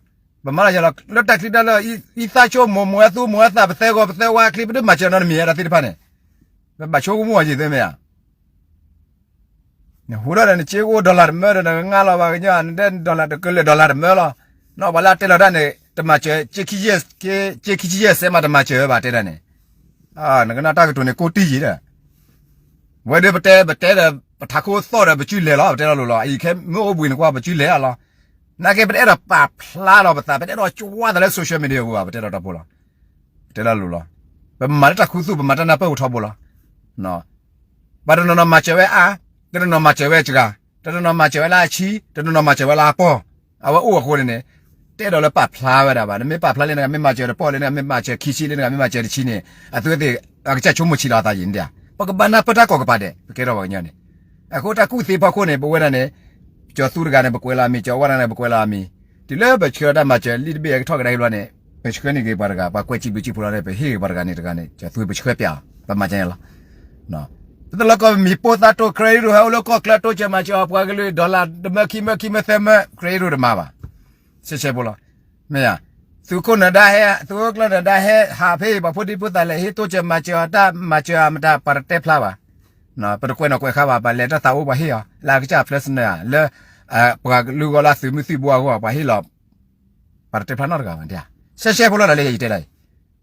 ပမၤလၢယလီၤ လၢတၢ်ချံတၢ်လၢ အံသၣ်ဆိကမိၣ် မိၢ်အသူၣ်မိၢ်အသၣ် ပသဲဂီၤပသဲဝါချံ ပဒုးမၤစၢၤနီတမံၤ တၢ်သ့ၣ်တဖၣ်န့ၣ်, ပဘၣ်ဆိကမိၣ်အီၤယံၤသ့မ့ၢ်ဧါ. နဟူထီၣ်ဒီးနစ့အိၣ် dollar တမၢဒီး နကငါလီၤဘၣ်ကညီ နတဲ dollar တကလၢာ် dollar တမၢလီၤ, နီၢ်ပှၤလၢအတဲလီၤတၢ်န့ၣ် တမၤစၢၤ စ့ခံဆံယဲၢ်စဲးမး တမၤစၢၤဝဲဘၣ်တဲဒၣ်န့ၣ်, နကနၣ်တၢ်ကတိၤန့ၣ် ကိးတံၢ်ယံၤဒီး ဝဲဒၣ်ပတဲ ပတဲဒီး ပထးခိၣ်သီၣ်ဒီး ပစုလဲၤလီၤ ပတဲလီၤလိၤလီၤ အံၤခဲမ့ၢ်အိၣ်ဘှံးနကွၢ် ပစုလဲၤအလီၤ, နာ်က့ပတအဲၣ်ဒိးပာ်ဖျါလီၤပသး ပတအဲၣ်ဒိးကွၢ်သးလၢ social media ပူၤဘၣ် ပတဲလီၤတၢ်ဖိလီၤ, ပတဲလီၤလိၤလီၤ, ပမၤလၢတၢ်ခူသူၣ် ပမၤတၢ်နၢ်ပၢၢ်ပူၤထီဘိလီၤ, ပှၤတနီၤနီၤမၤစၢၤဝဲအါ, တနီၤနီၤမၤစၢၤဝဲစှၤ, တနီၤနီၤမၤစၢၤဝဲလၢအဆံ, တနီၤနီၤမၤစၢၤဝဲလၢအပီၢ်, အဝဲအိၣ်အဃိန့ၣ်န့ၣ်, တအဲၣ်ဒိးလၢပာ်ဖျါဝဲဒၣ်ဘၣ်, နမ့ၢ်ပာ်ဖျါလၢနဂၤမ့ၢ်မၤစၢၤတပီၢ်လၢနဂၤမ့ၢ်မၤစၢၤတဆံန့ၣ် အသုဝဲသ့ၣ် အကစၢ်ဆိကမိၣ်ဆံးလီၤအသးယံၤန့ၣ်, ပကဘၣ်နၢ်ပၢၢ်တၢ်ကီၢ်ကပၤဒဲး ပကဲထီၣ်ပှၤကညီန့ၣ်, အဃိတၢ်ကူၣ်သ့ဖီခိၣ်န့ၣ် ပဝဲဒၣ်န့ၣ်, ကၠီၤသူတဂၤန့ၣ် ပကွဲးလီၤအမံၤ, ကၠီၤဝါတဂၤန့ၣ် ပကွဲးလီၤအမံၤ, တုၤလၢပဆှၢတၢ်မၤစၢၤလံတဘ့ၣ်အကထီၣ်ကဒါက့ၤဘျီန့ၣ်, ပဆှၢန့ၢ်က့ၤပှၤတဂၤ ပှၤကွဲးစံးဘျုးစံးဖှိၣ်လီၤန့ၣ် ပဟ့ၣ်က့ၤပှၤတဂၤန့ၣ်တဂၤန့ၣ် ကၠီၤသူပဆှၢပျးအီၤ ပမၤကန့ၣ်လီၤ ပတလီၢ်ကီၢ်မံၤပိၢ်သးတိၢ် credit ဟဲအိၣ်လၢကီၢ်ချၢ တိစၢၤမၤစၢၤအီၤပှၤကလုာ် dollar တမၢခံမၢခံမၢသၢမၢ credit တမၤဘၣ်, ဆဲးဆဲးဖိလီၤ, မ့ၢ်ဧါ, သုးခိၣ်နၢၤဒါဟဲ သုးခိၣ်ကျၢၢ်နၢၤဒါဟဲ ဟးဖဲအံၤ ပှၤဖိဒံဖိသၣ်လဲၤဟ့ၣ်တိစၢၤမၤစၢၤအီၤတၢ်မၤစၢၤအမတၤ ပှၤတတဲဖျါဘၣ်, ပတကွဲးနီၣ်ကွဲးဃါဘၣ် ပှၤလဲၤတၢ်သးအိၣ်ပှၤဟ့ၣ်အီၤ လၢအကစၢ်ဖျၢၣ်စနၢၣ်ဧါ လၢ ပှၤကလုာ်ဂီၢ်လၢသုးမုၢ်သံၣ်ဘိအဂီၢ် ပှၤဟ့ၣ်လီၤ ပှၤတတဲဖျါနီတဂၤဘၣ်, ဆဲးဆဲးဖိလီၤတၢ်လၢယတဲလီၤ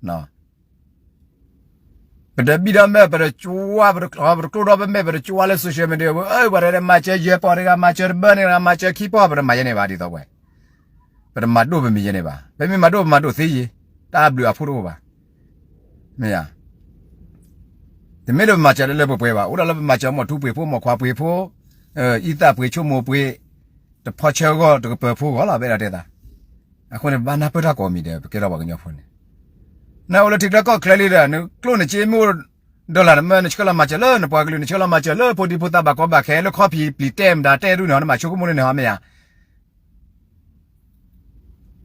အံၤ ပတဘံၣ်ဒီးမ့ၢ် ပတကွၢ် ပတကျိၣ်ဒီးပမဲာ် ပတကွၢ်လၢ social media ဝဲ ပှၤတမၤစၢၤယဲၢ်ပီၢ်တဂၤ မၤစၢၤတဘၢန့ၣ် မၤစၢၤခံပီၢ် ပတမၤယဲန့ၣ်ဘၣ်ဒ်သိးဝဲ, ပတမၤဒိၣ်ပမံၤယဲန့ၣ်ဘၣ်. ပမ့ၢ်မၤဒိၣ်ပမၤဒိၣ်သ့ယံၤ, တၢ်ဘျုးအဖှိၣ်တအိၣ်ဘၣ်. မ့ၢ်ဧါ. တမ့ၢ်လၢပမၤစၢၤလၢလၢပှဲၤပှဲၤဘၣ်, အိၣ်ဒၣ်လၢပမၤစၢၤမီၢ်ထူပှ့ၤဖိ မီၢ်ခွါပှ့ၤဖိ, အံသၣ်ပှ့ၤ ဆိကမိၣ်ပှ့ၤ, တဖီဆၢဂီၢ်တကပၤဖိဂီၢ်လီၤ ပအဲၣ်ဒိးတဲသး. အဃိန့ၣ် ပဘၣ်နၢ်ပၢၢ်တၢ်ကိးမံၤဒဲး ပကဲထီၣ်ပှၤကညီဖိန့ၣ် နအိၣ်လၢထံချၢကီၢ်ချၢလံဒီး နကျိၣ်နစ့မ့ၢ်အိၣ် dollar နမၢ နဆှၢလီၤမၤစၢၤလၢနပှၤကလုာ် နဆှၢလီၤမၤစၢၤလၢဖိဒံဖိသၣ်ဘၣ်ကီဘၣ်ခဲ လၢခီၣ်ဖံးပျံၤတဲမတၤတဲဒူၣ်န့ၣ် နမၤဆိကမိၣ်န့ၣ်ဟီမ့ၢ်ဧါ.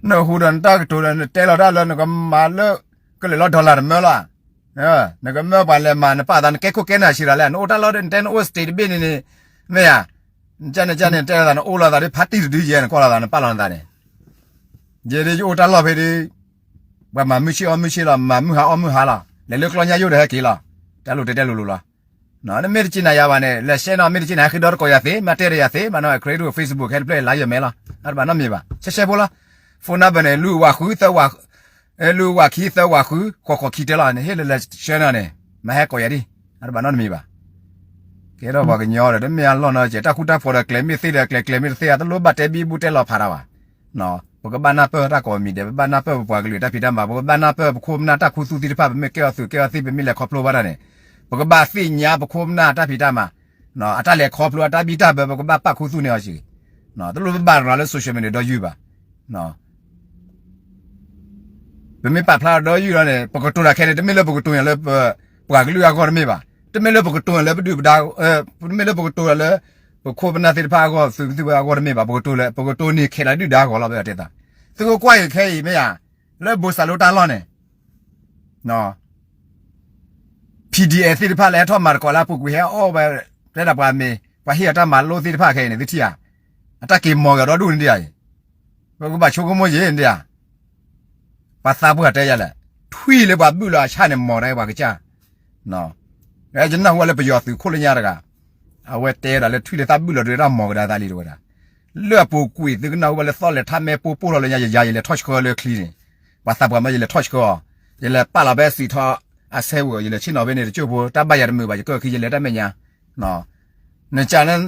နဟူဒီးနတၢ်ကတိၤဒီး နတဲလီၤတၢ်လၢနကမၤလၢ ကလဲၤလီၤ dollar နမၢလီၤ. နကမၢပှၤလဲၤမၤ နပာ်သး နကဲခိၣ်ကဲနၢ်ဆံးဒီးလဲၣ်, နအိၣ်တၢ်လီၢ်ဒီး နတဲနအိၣ် state တဘ့ၣ်န့ၣ်န့ၣ် မ့ၢ်ဧါ. နကန့ၣ်ကန့ၣ် နတဲလိာ်သး နအိၣ်လိာ်သးဒီး ဖါတံၢ်တဒုယဲၢ် နကွၢ်လိာ်သး နပာ်လီၤနသးန့ၣ် ယဲဒၣ်ယအိၣ်တၢ်လီၢ်ဖဲဒၣ် ပှၤမၤမုၢ်ဆ့ၣ်အီၣ်မုၢ်ဆ့ၣ်လီၤ, မၤမုၢ်ဟါအီၣ်မုၢ်ဟါလီၤ, လဲၤလၢကျီညါယိၣ်ဒီးဟဲက့ၤလီၤ, တၢ်လိၤတဲတဲလိၤလိၤလီၤ. နမ့ၢ်တစံးနၤယၤဘၣ်န့ၣ် လဲၤ share နီၤ, မ့ၢ်တစံးနၤ ဟဲဃ့ဒီတကိးယၤသ့, မ့ၢ်တဲဒီးယၤသ့, ဘၣ်နီၤ ခရံာ်ဒိၣ် Facebook ဟဲတဖျၢၣ်လါယမဲလီၤ, အတဘၣ်နီတမံၤဘၣ်, ရှဲရှဲဖိလီၤ. phone number န့ၣ် လွံၢ်ဝးဃုသၢဝး, လွံၢ်ဝးခံသၢဝးဃု ဃိးဃိးခံတဲလီၤန့ၣ် ဟ့ၣ်လၢလဲၤ share နီၤန့ၣ် မ့ၢ်ဟဲကိးယၤဒ်, အတဘၣ်နီတမံၤဘၣ်. ကဲထီၣ်ပှၤကညီဒီး တမ့ၢ်အလီၢ်နီတစဲး, တၢ်ဃူတၢ်ဖိးဒီး ကျဲၤမ့ၢ်သ့ဒီးကျဲၤ, ကျဲၤမ့ၢ်တသ့ အတလိၣ်ဘၣ်တဲဘံဘူတဲလီၤဖးတၢ်ဘၣ်. ပကဘၣ်နၢ်ပၢၢ်တၢ်ကိးမံၤဒဲး, ပဘၣ်နၢ်ပၢၢ်ပပှၤကလုာ်တၢ်ဖံးတၢ်မၤ, ပကဘၣ်နၢ်ပၢၢ်ပခိၣ်ပနၢ်တၢ်ခူသူၣ်သ့ၣ်တဖၣ်, ပမ့ၢ်ကဲအီၤသုးကဲအီၤသ့, ပမ့ၢ်လဲၤခီဖျိဘၣ်တၢ်န့ၣ်, ပကဘၣ်သ့ၣ်ညါပခိၣ်ပနၢ်တၢ်ဖံးတၢ်မၤ, အတၢ်လဲၤခီဖျိအတၢ်ဘံၣ်တၢ်ဘၢ ပကဘၣ်ပာ်ခူသူၣ်န့ၢ်အီၤစ့ၢ်ကီး, တလိၣ်ဘၣ်ဘၣ်ရၤလၢ social media ဒီယုၢ်ဘၣ်. ပမ့ၢ်ပာ်ဖျါဒီးယုၢ်လီၤန့ၣ် ပကတိၤတၢ်ခဲန့ၣ် တမ့ၢ်လၢပကတိၤညါလၢပပှၤကလုာ်အဂီၢ်တမ့ၢ်ဘၣ်, တမ့ၢ်လၢပကတိၤညါလၢပဒုၣ်ပဒါ, တမ့ၢ်လၢပကတိၤညါလၢ ပခိၣ်ပနၢ်သ့ၣ်တဖၣ်အဂီၢ်, သုးကသုးဝဲအဂီၢ်တမ့ၢ်ဘၣ်, ပကတိၤလၢ ပကတိၤန့ၢ်ခဲလၢာ်ဒုၣ်ဒါဂီၢ်လီၤ ပအဲၣ်ဒိးတဲသး. သုကကွၢ်အံၤခဲအံၤမ့ၢ်ဧါ, လၢဘိၣ်စၢ်လိတၢ်လီၢ်န့ၣ် PDF သ့ၣ်တဖၣ်လၢဟဲထီၣ်မၤသကိးလၢအပူၤကွံာ် ဟဲအီၣ်ဝဲ တဲဒၣ်ပှၤမ့ၢ် ပှၤဟ့ၣ်အတၢ်မၤလိသ့ၣ်တဖၣ်ခဲအံၤန့ၣ် သုထံၣ်ဧါ, အတၢ်က့ၤမီၤက့ၤအီၤဒီဒူၣ်န့ၣ်ဒံးဧါအံၤ, ပကဘၣ်ဆိကမိၣ်ယဲၢ်န့ၣ်ဧါ. ပှၤသးပှၢ်တဲယၤလဲၣ်, ထွံၣ်လၢပှၤဘုၣ်လီၤအဆၣ်န့ၣ် မီၤဒၣ်ပှၤကစၢ်. ယနၢ်ဟူဝဲလၢပယီၤသုးခိၣ်လၢညါတဂၤ, အဝဲတဲဒၣ်လၢထွံၣ်လၢသးဘုၣ်လီၤဒုးတၢ်မီၤကဒါသးလံတဝဲဒၣ်, လၢအပူၤကွံာ်သုကနၢ်ဟူဝဲလၢသီၣ်လဲၤထၣ် မ့ၣ်ပိၢ်ပိၢ်ထီၣ်လၢညါ ယယၤယလဲၤထီၣ်ဆှၢလၢချံန့ၣ်, ပှၤသးပှၢ်မၢယလဲၤထီၣ်ဆှၢအီၤ, ယလဲၤပာ်လီၤဖဲစံးထီၣ်အဆဲဝဲ ယလဲၤဆ့ၣ်နီၤဖဲန့ၣ် တကၠိၢ်ဖိ တၢ်ဘၣ်ယၤတမုာ်ဘၣ် ယကၢၢ်ခံယလဲၤတၢ်မဲာ်ညါ, နကနၢ်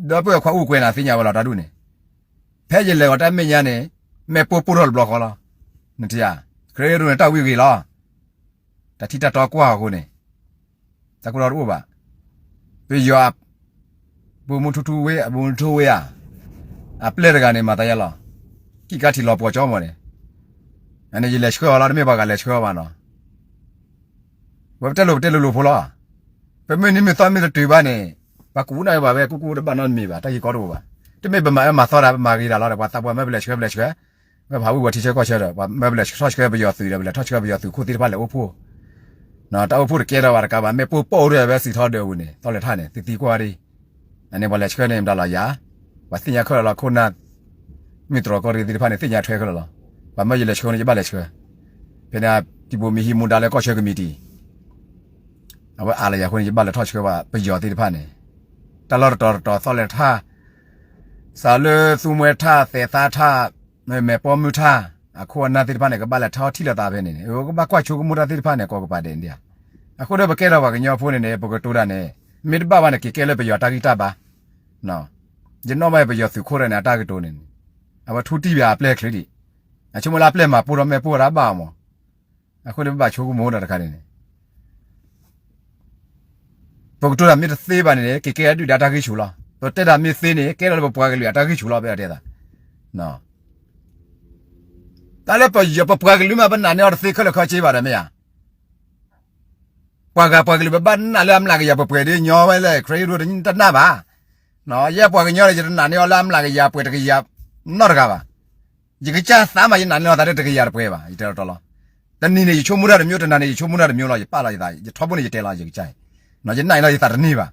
ဒီပုၢ်ဝဲၢ်ခွါအိၣ်ကွဲးနၤသ့ၣ်ညါဝဲလီၤတၢ်ဒူၣ်န့ၣ်, ဖဲယလဲၤအီၤတၢ်မဲာ်ညါန့ၣ်, မ့ၣ်ပိၢ်ပိၢ်ထီၣ်တဘျီဃီလီၤ. နထံၣ်ဧါ, ခရံာ်ဒိၣ်န့ၣ်တၢ်ဝံၤဂ့ၤလီၤ. တၢ်ထံၣ်တၢ်တီကွၢ်အဃိန့ၣ်, တၢ်ကူၣ်ထီၣ်တအိၣ်ဘၣ်. ပယီၤ ဗိုလ်မှူးထူထူဝ့ အဗိုလ်မှူးထူဝ့ဧါ, အပျဲၢ်တဂၤန့ၣ် မၤသးယါလီၤ. ကံၣ်ကါထံၣ်လီၤပှီၤကၠီမီၤန့ၣ်, အန့ၣ်ယလဲၤဆှၢအီၤလီၤ, တမ့ၢ်ပှၤဂၤလဲၤဆှၢအီၤဘၣ်နီၤ. ဝဲပတဲလိာ်ပတဲလိာ်လိာ်ဖိလီၤ. ပမ့ၢ်နံၤမ့ၢ်သီမ့ၢ်တတုၤဘၣ်န့ၣ်, ပှၤကူးနၢ်ဝဲဘၣ်ဝဲ ကူကူတဘၣ်နီတမံၤဘၣ်, တၢ်ဂ့ၢ်ကီတအိၣ်ဘၣ်. တမ့ၢ်ပမၤအၢမၤသီတၢ် ပမၤဂ့ၤတၢ်လီၤဒီး ပှၤသးပှၢ်မၢပလဲၤဆှၢ ပလဲၤဆှၢ, ဝဲဖးဝံၣ်ဝဲထံဆၢကီၢ်ဆၢဒီး ပှၤမၢပလဲၤထီၣ်ဆှၢပယီၤသုးဒီး ပလဲၤထီၣ်ဆှၢပယီၤသုးခိၣ်သ့ၣ်တဖၣ်လဲၤအိၣ်ဖှိၣ်, တၢ်အိၣ်ဖှိၣ်တကဲထီၣ်ဘၣ်တကးဘၣ်, မ့ၣ်ပိၢ်ပိၢ်အိၣ်ဒီးဝဲစံးထီၣ်ဒၢးဝံၤန့ၣ် သီၣ်လဲၤထၣ်န့ၣ် သုသံကွၢ်ဒံး, အန့ၣ်ပှၤလဲၤဆှၢန့ၣ်မတၤလီၤယၤ, ပှၤသ့ၣ်ညါခဲလၢာ်လီၤ, ခိၣ်နၢ် မုၢ်တြီၢ်ကီၢ်ရ့ၣ်သ့ၣ်တဖၣ်န့ၣ် သ့ၣ်ညါထွဲခဲလၢာ်လီၤ. ပှၤမၢယလဲၤဆှၢန့ၣ် ယဘၣ်လဲၤဆှၢ, ဖဲန့ၣ် တံၤဘိးမံၤဟံးမူဒါလၢကီၢ်ဆၢကမံးတံၤ အဝဲအးလီၤယၤအဃိန့ၣ် ယဘၣ်လဲၤထီၣ်ဆှၢဘၣ်ပယီၤသ့ၣ်တဖၣ်န့ၣ်, တၢ်လီၢ်တတီၤတတီၤသီၣ်လဲၤထၣ်, စးလၢသူမှဲထၣ် သဲးသါထၣ်, မဲာ်ပိာ်မုၣ်ထၣ်, အခိၣ်အနၢ်သ့ၣ်တဖၣ်န့ၣ် ကဘၣ်လဲၤထီၣ်ထံၣ်လိာ်သးဖဲန့ၣ်န့ၣ်, ကဘၣ်ကွၢ်ဆိကမိၣ်တၢ်သ့ၣ်တဖၣ်န့ၣ် ကိးကပၤဒဲးဒံးဧါ. အဃိဒီးပကဲထီၣ်ပှၤကညီဖိန့ၣ်န့ၣ် ပကတိၤတၢ်န့ၣ် မ့ၢ်တဘၣ်ဘၣ်န့ၣ် က့ၤကဲလၢပယီၤတၢ်ဂံၢ်တၢ်ဘါ ယနီၣ်ဘၣ်ပယီၤသုးခိၣ်တၢ်န့ၣ် အတၢ်ကတိၤန့ၣ်န့ၣ်, အဝဲထူတံၢ်ဘၣ်အပျဲၢ်ချ့ဒံး, အဆိကမိၣ်လၢအပျဲၢ်မၤပိၢ်ထီၣ်မဲာ်ပိၢ်ဝဲဒၣ်ဘၣ်အီၤမး, အဃိန့ၣ်ပဘၣ်ဆိကမိၣ်တၢ်တခါန့ၣ်န့ၣ် ပကတိၤတၢ်မ့ၢ်တသ့ဘၣ်န့ၣ်န့ၣ် က့ၤကဲဒုၣ်ဒါတၢ်ဂံၢ်ဆူၣ်လီၤ. ပတဲတၢ်မ့ၢ်သ့န့ၣ် ကဲထီၣ်လၢပပှၤကလုာ်အတၢ်ဂံၢ်ဆူၣ်လီၤ ပအဲၣ်ဒိးတဲသး. တၢ်လၢပယီၤပပှၤကလုာ်မး ပနာ်န့ၢ်အီၤတသ့ခဲလၢာ်ခဲဆ့ဘၣ်ဒီးမ့ၢ်ဧါ. ပှၤဂၤပှၤကလုာ် ပဘၣ်နာ်လၢအမျးကယၤပှဲၤပှဲၤဒ်ညီဝဲလဲၣ် ခရံာ်ဒိၣ်တနၢ်ဘၣ်. ယဲပှၤကညီန့ၣ် ယတနာ်န့ၢ်အီၤလၢအမျးကယၤပှဲၤတကယၤနီတဂၤဘၣ်. ယကစၢ်သးမး ယနာ်န့ၢ်အီၤသးလၢတကယၤတပှဲၤဘၣ် ယတဲလီၤတီလီၤ. တနံၤန့ၣ် ယဆိကမိၣ်တၢ်တမျိုး တနၤန့ၣ် ယဆိကမိၣ်တၢ်တမျိုးလီၤ ယပာ်လီၤယသး ယထီဘိန့ၣ် ယတဲလီၤယကစၢ်အံၤ, ယနာ်အံၤလီၤ ယသးတန့ၢ်ဘၣ်.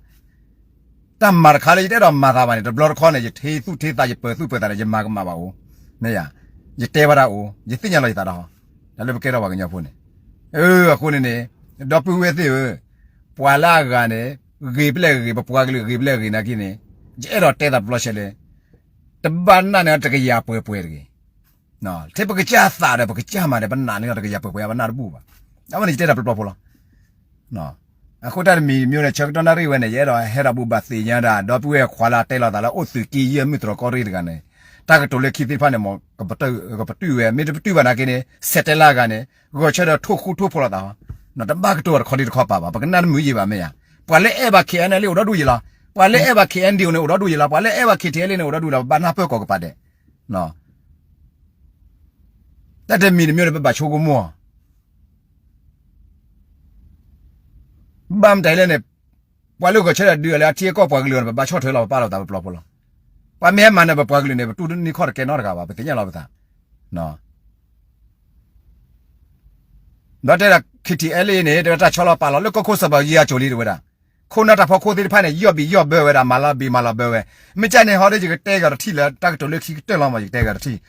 တၢ်မၤတခါလၢယတအဲၣ်ဒိးမၤသးဘၣ်န့ၣ် တဘျီတခီန့ၣ် ယထံသူၣ်ထံသး ယပၢၤသူၣ်ပၢၤသးန့ၣ် ယမၤကမၣ်ဘၣ်အိၣ်, မ့ၢ်ယၤ, ယတဲဝဲဒၣ်အိၣ် ယသ့ၣ်ညါလီၤယသးဒီး, တၢ်လၢပကဲထီၣ်ပှၤကညီဖိန့ၣ်, အဃိန့ၣ်န့ၣ်, ဒီပုၢ်ဝဲၢ်သ့ၣ်ဧၢ, ပှၤလၢအဂၤန့ၣ်, ဂ့ၤပျဲၢ်ဂ့ၤ ပပှၤကလုာ်ဂ့ၤပျဲၢ်ဂ့ၤနာ်က့န့ၣ်, ယအဲၣ်ဒိးတဲသးတဘျီဆဲးလၢ, တဘၣ်နာ်န့ၢ်တကယၤပှဲၤပှဲၤတဂ့ၤ. ထဲပကစၢ်သးဒီးပကစၢ်မၤဒီး ပနာ်န့ၢ်တကယၤပှဲၤပှဲၤ ပနာ်တဘူၣ်ဘၣ်. အဝဲန့ၣ်ယတဲတၢ်ပျီပျီဖိလီၤ. အဃိတၢ်တမံၤမံၤန့ၣ် ဆၢကတီၢ်နၣ်ရံၣ်ဝဲန့ၣ် ယအဲၣ်ဒိးဟဲဒီးဘိးဘၣ်သ့ၣ်ညါဒၣ် ဒီပုၢ်ဝဲၢ်ခွါလၢအတဲလီၤသးလၢအိၣ်သုးက့ယဲၢ်မုၢ်တြီၢ်ကီၢ်ရ့ၣ်တဂၤန့ၣ် တၢ်ကတိၤလၢခံသ့ၣ်တဖၣ်န့ၣ်မ့ၢ် ကပတုာ်ဝဲ မ့ၢ်တပတုာ်ဘၣ်နာ်က့န့ၣ် စဲးတဲလၢအဂၤန့ၣ် ဂဲၤဆၢထၢၣ်ထိၣ်ဃူထိၣ်ဖိးလိာ်သး တဘၣ်ကတိၤတခီဒံတခီပာ်ဘၣ် ပကနၣ်တမုာ်ယံာ်ဘၣ်မ့ၢ်ဧါ. ပှၤလၢအဲၣ်ဘၣ် K N L A အိၣ်ဒီဒူၣ်ယံာ်လီၤ. ပှၤလၢအဲၣ်ဘၣ် K N D O န့ၣ် အိၣ်ဒီဒူၣ်ယံာ်လီၤ. ပှၤလၢအဲၣ်ဘၣ် K T L A န့ၣ် အိၣ်ဒီဒူၣ်လီၤ. ပဘၣ်နၢ်ပၢၢ်ကိးကပၤဒဲး တၢ်တမံၤတမံၤန့ၣ် ပဘၣ်ဆိကမိၣ် ဘၣ်မတၤလဲၣ်န့ၣ် ပှၤလၢဂဲၤဆၢထၢၣ်ဒုးအီၤလၢအထံအကီၢ်ပှၤကလုာ်န့ၣ် ပဘၣ်ဆီၣ်ထွဲလီၤ ပပာ်လီၤသးပပျီဖိလီၤ. ပှၤမ့ၢ်ဟဲမၤနၢၤပပှၤကလုာ်န့ၣ် ပတူၢ်တန့ၢ်ခီၣ်တကဲနီတဂၤဘၣ် ပသ့ၣ်ညါလီၤပသး. ဒီးတဲဒၣ် K T L A န့ၣ် တဲဝဲတၢ်ဆီလီၤပာ်လီၤလၢကီၢ်ခိၣ်စီၤဘၣ်ယံၤအစိၤလံ တဲဝဲဒၣ် ခိၣ်နၢ်တၢ်ဖီခိၣ်သ့ၣ်တဖၣ်န့ၣ် ယီၢ်ဘံၣ်ယီၢ်ဘၢဝဲဒၣ် မၤလီၤဘံၣ်မၤလီၤဘၢဝဲ. မ့ၢ်ကၢ်န့ၣ် ဟီဒီးယကတဲဂၤတထံၣ်လၢတၢ်ကတိၤလၢခံကတၢၢ်လီၤမး ယကတဲဂၤတထံၣ်.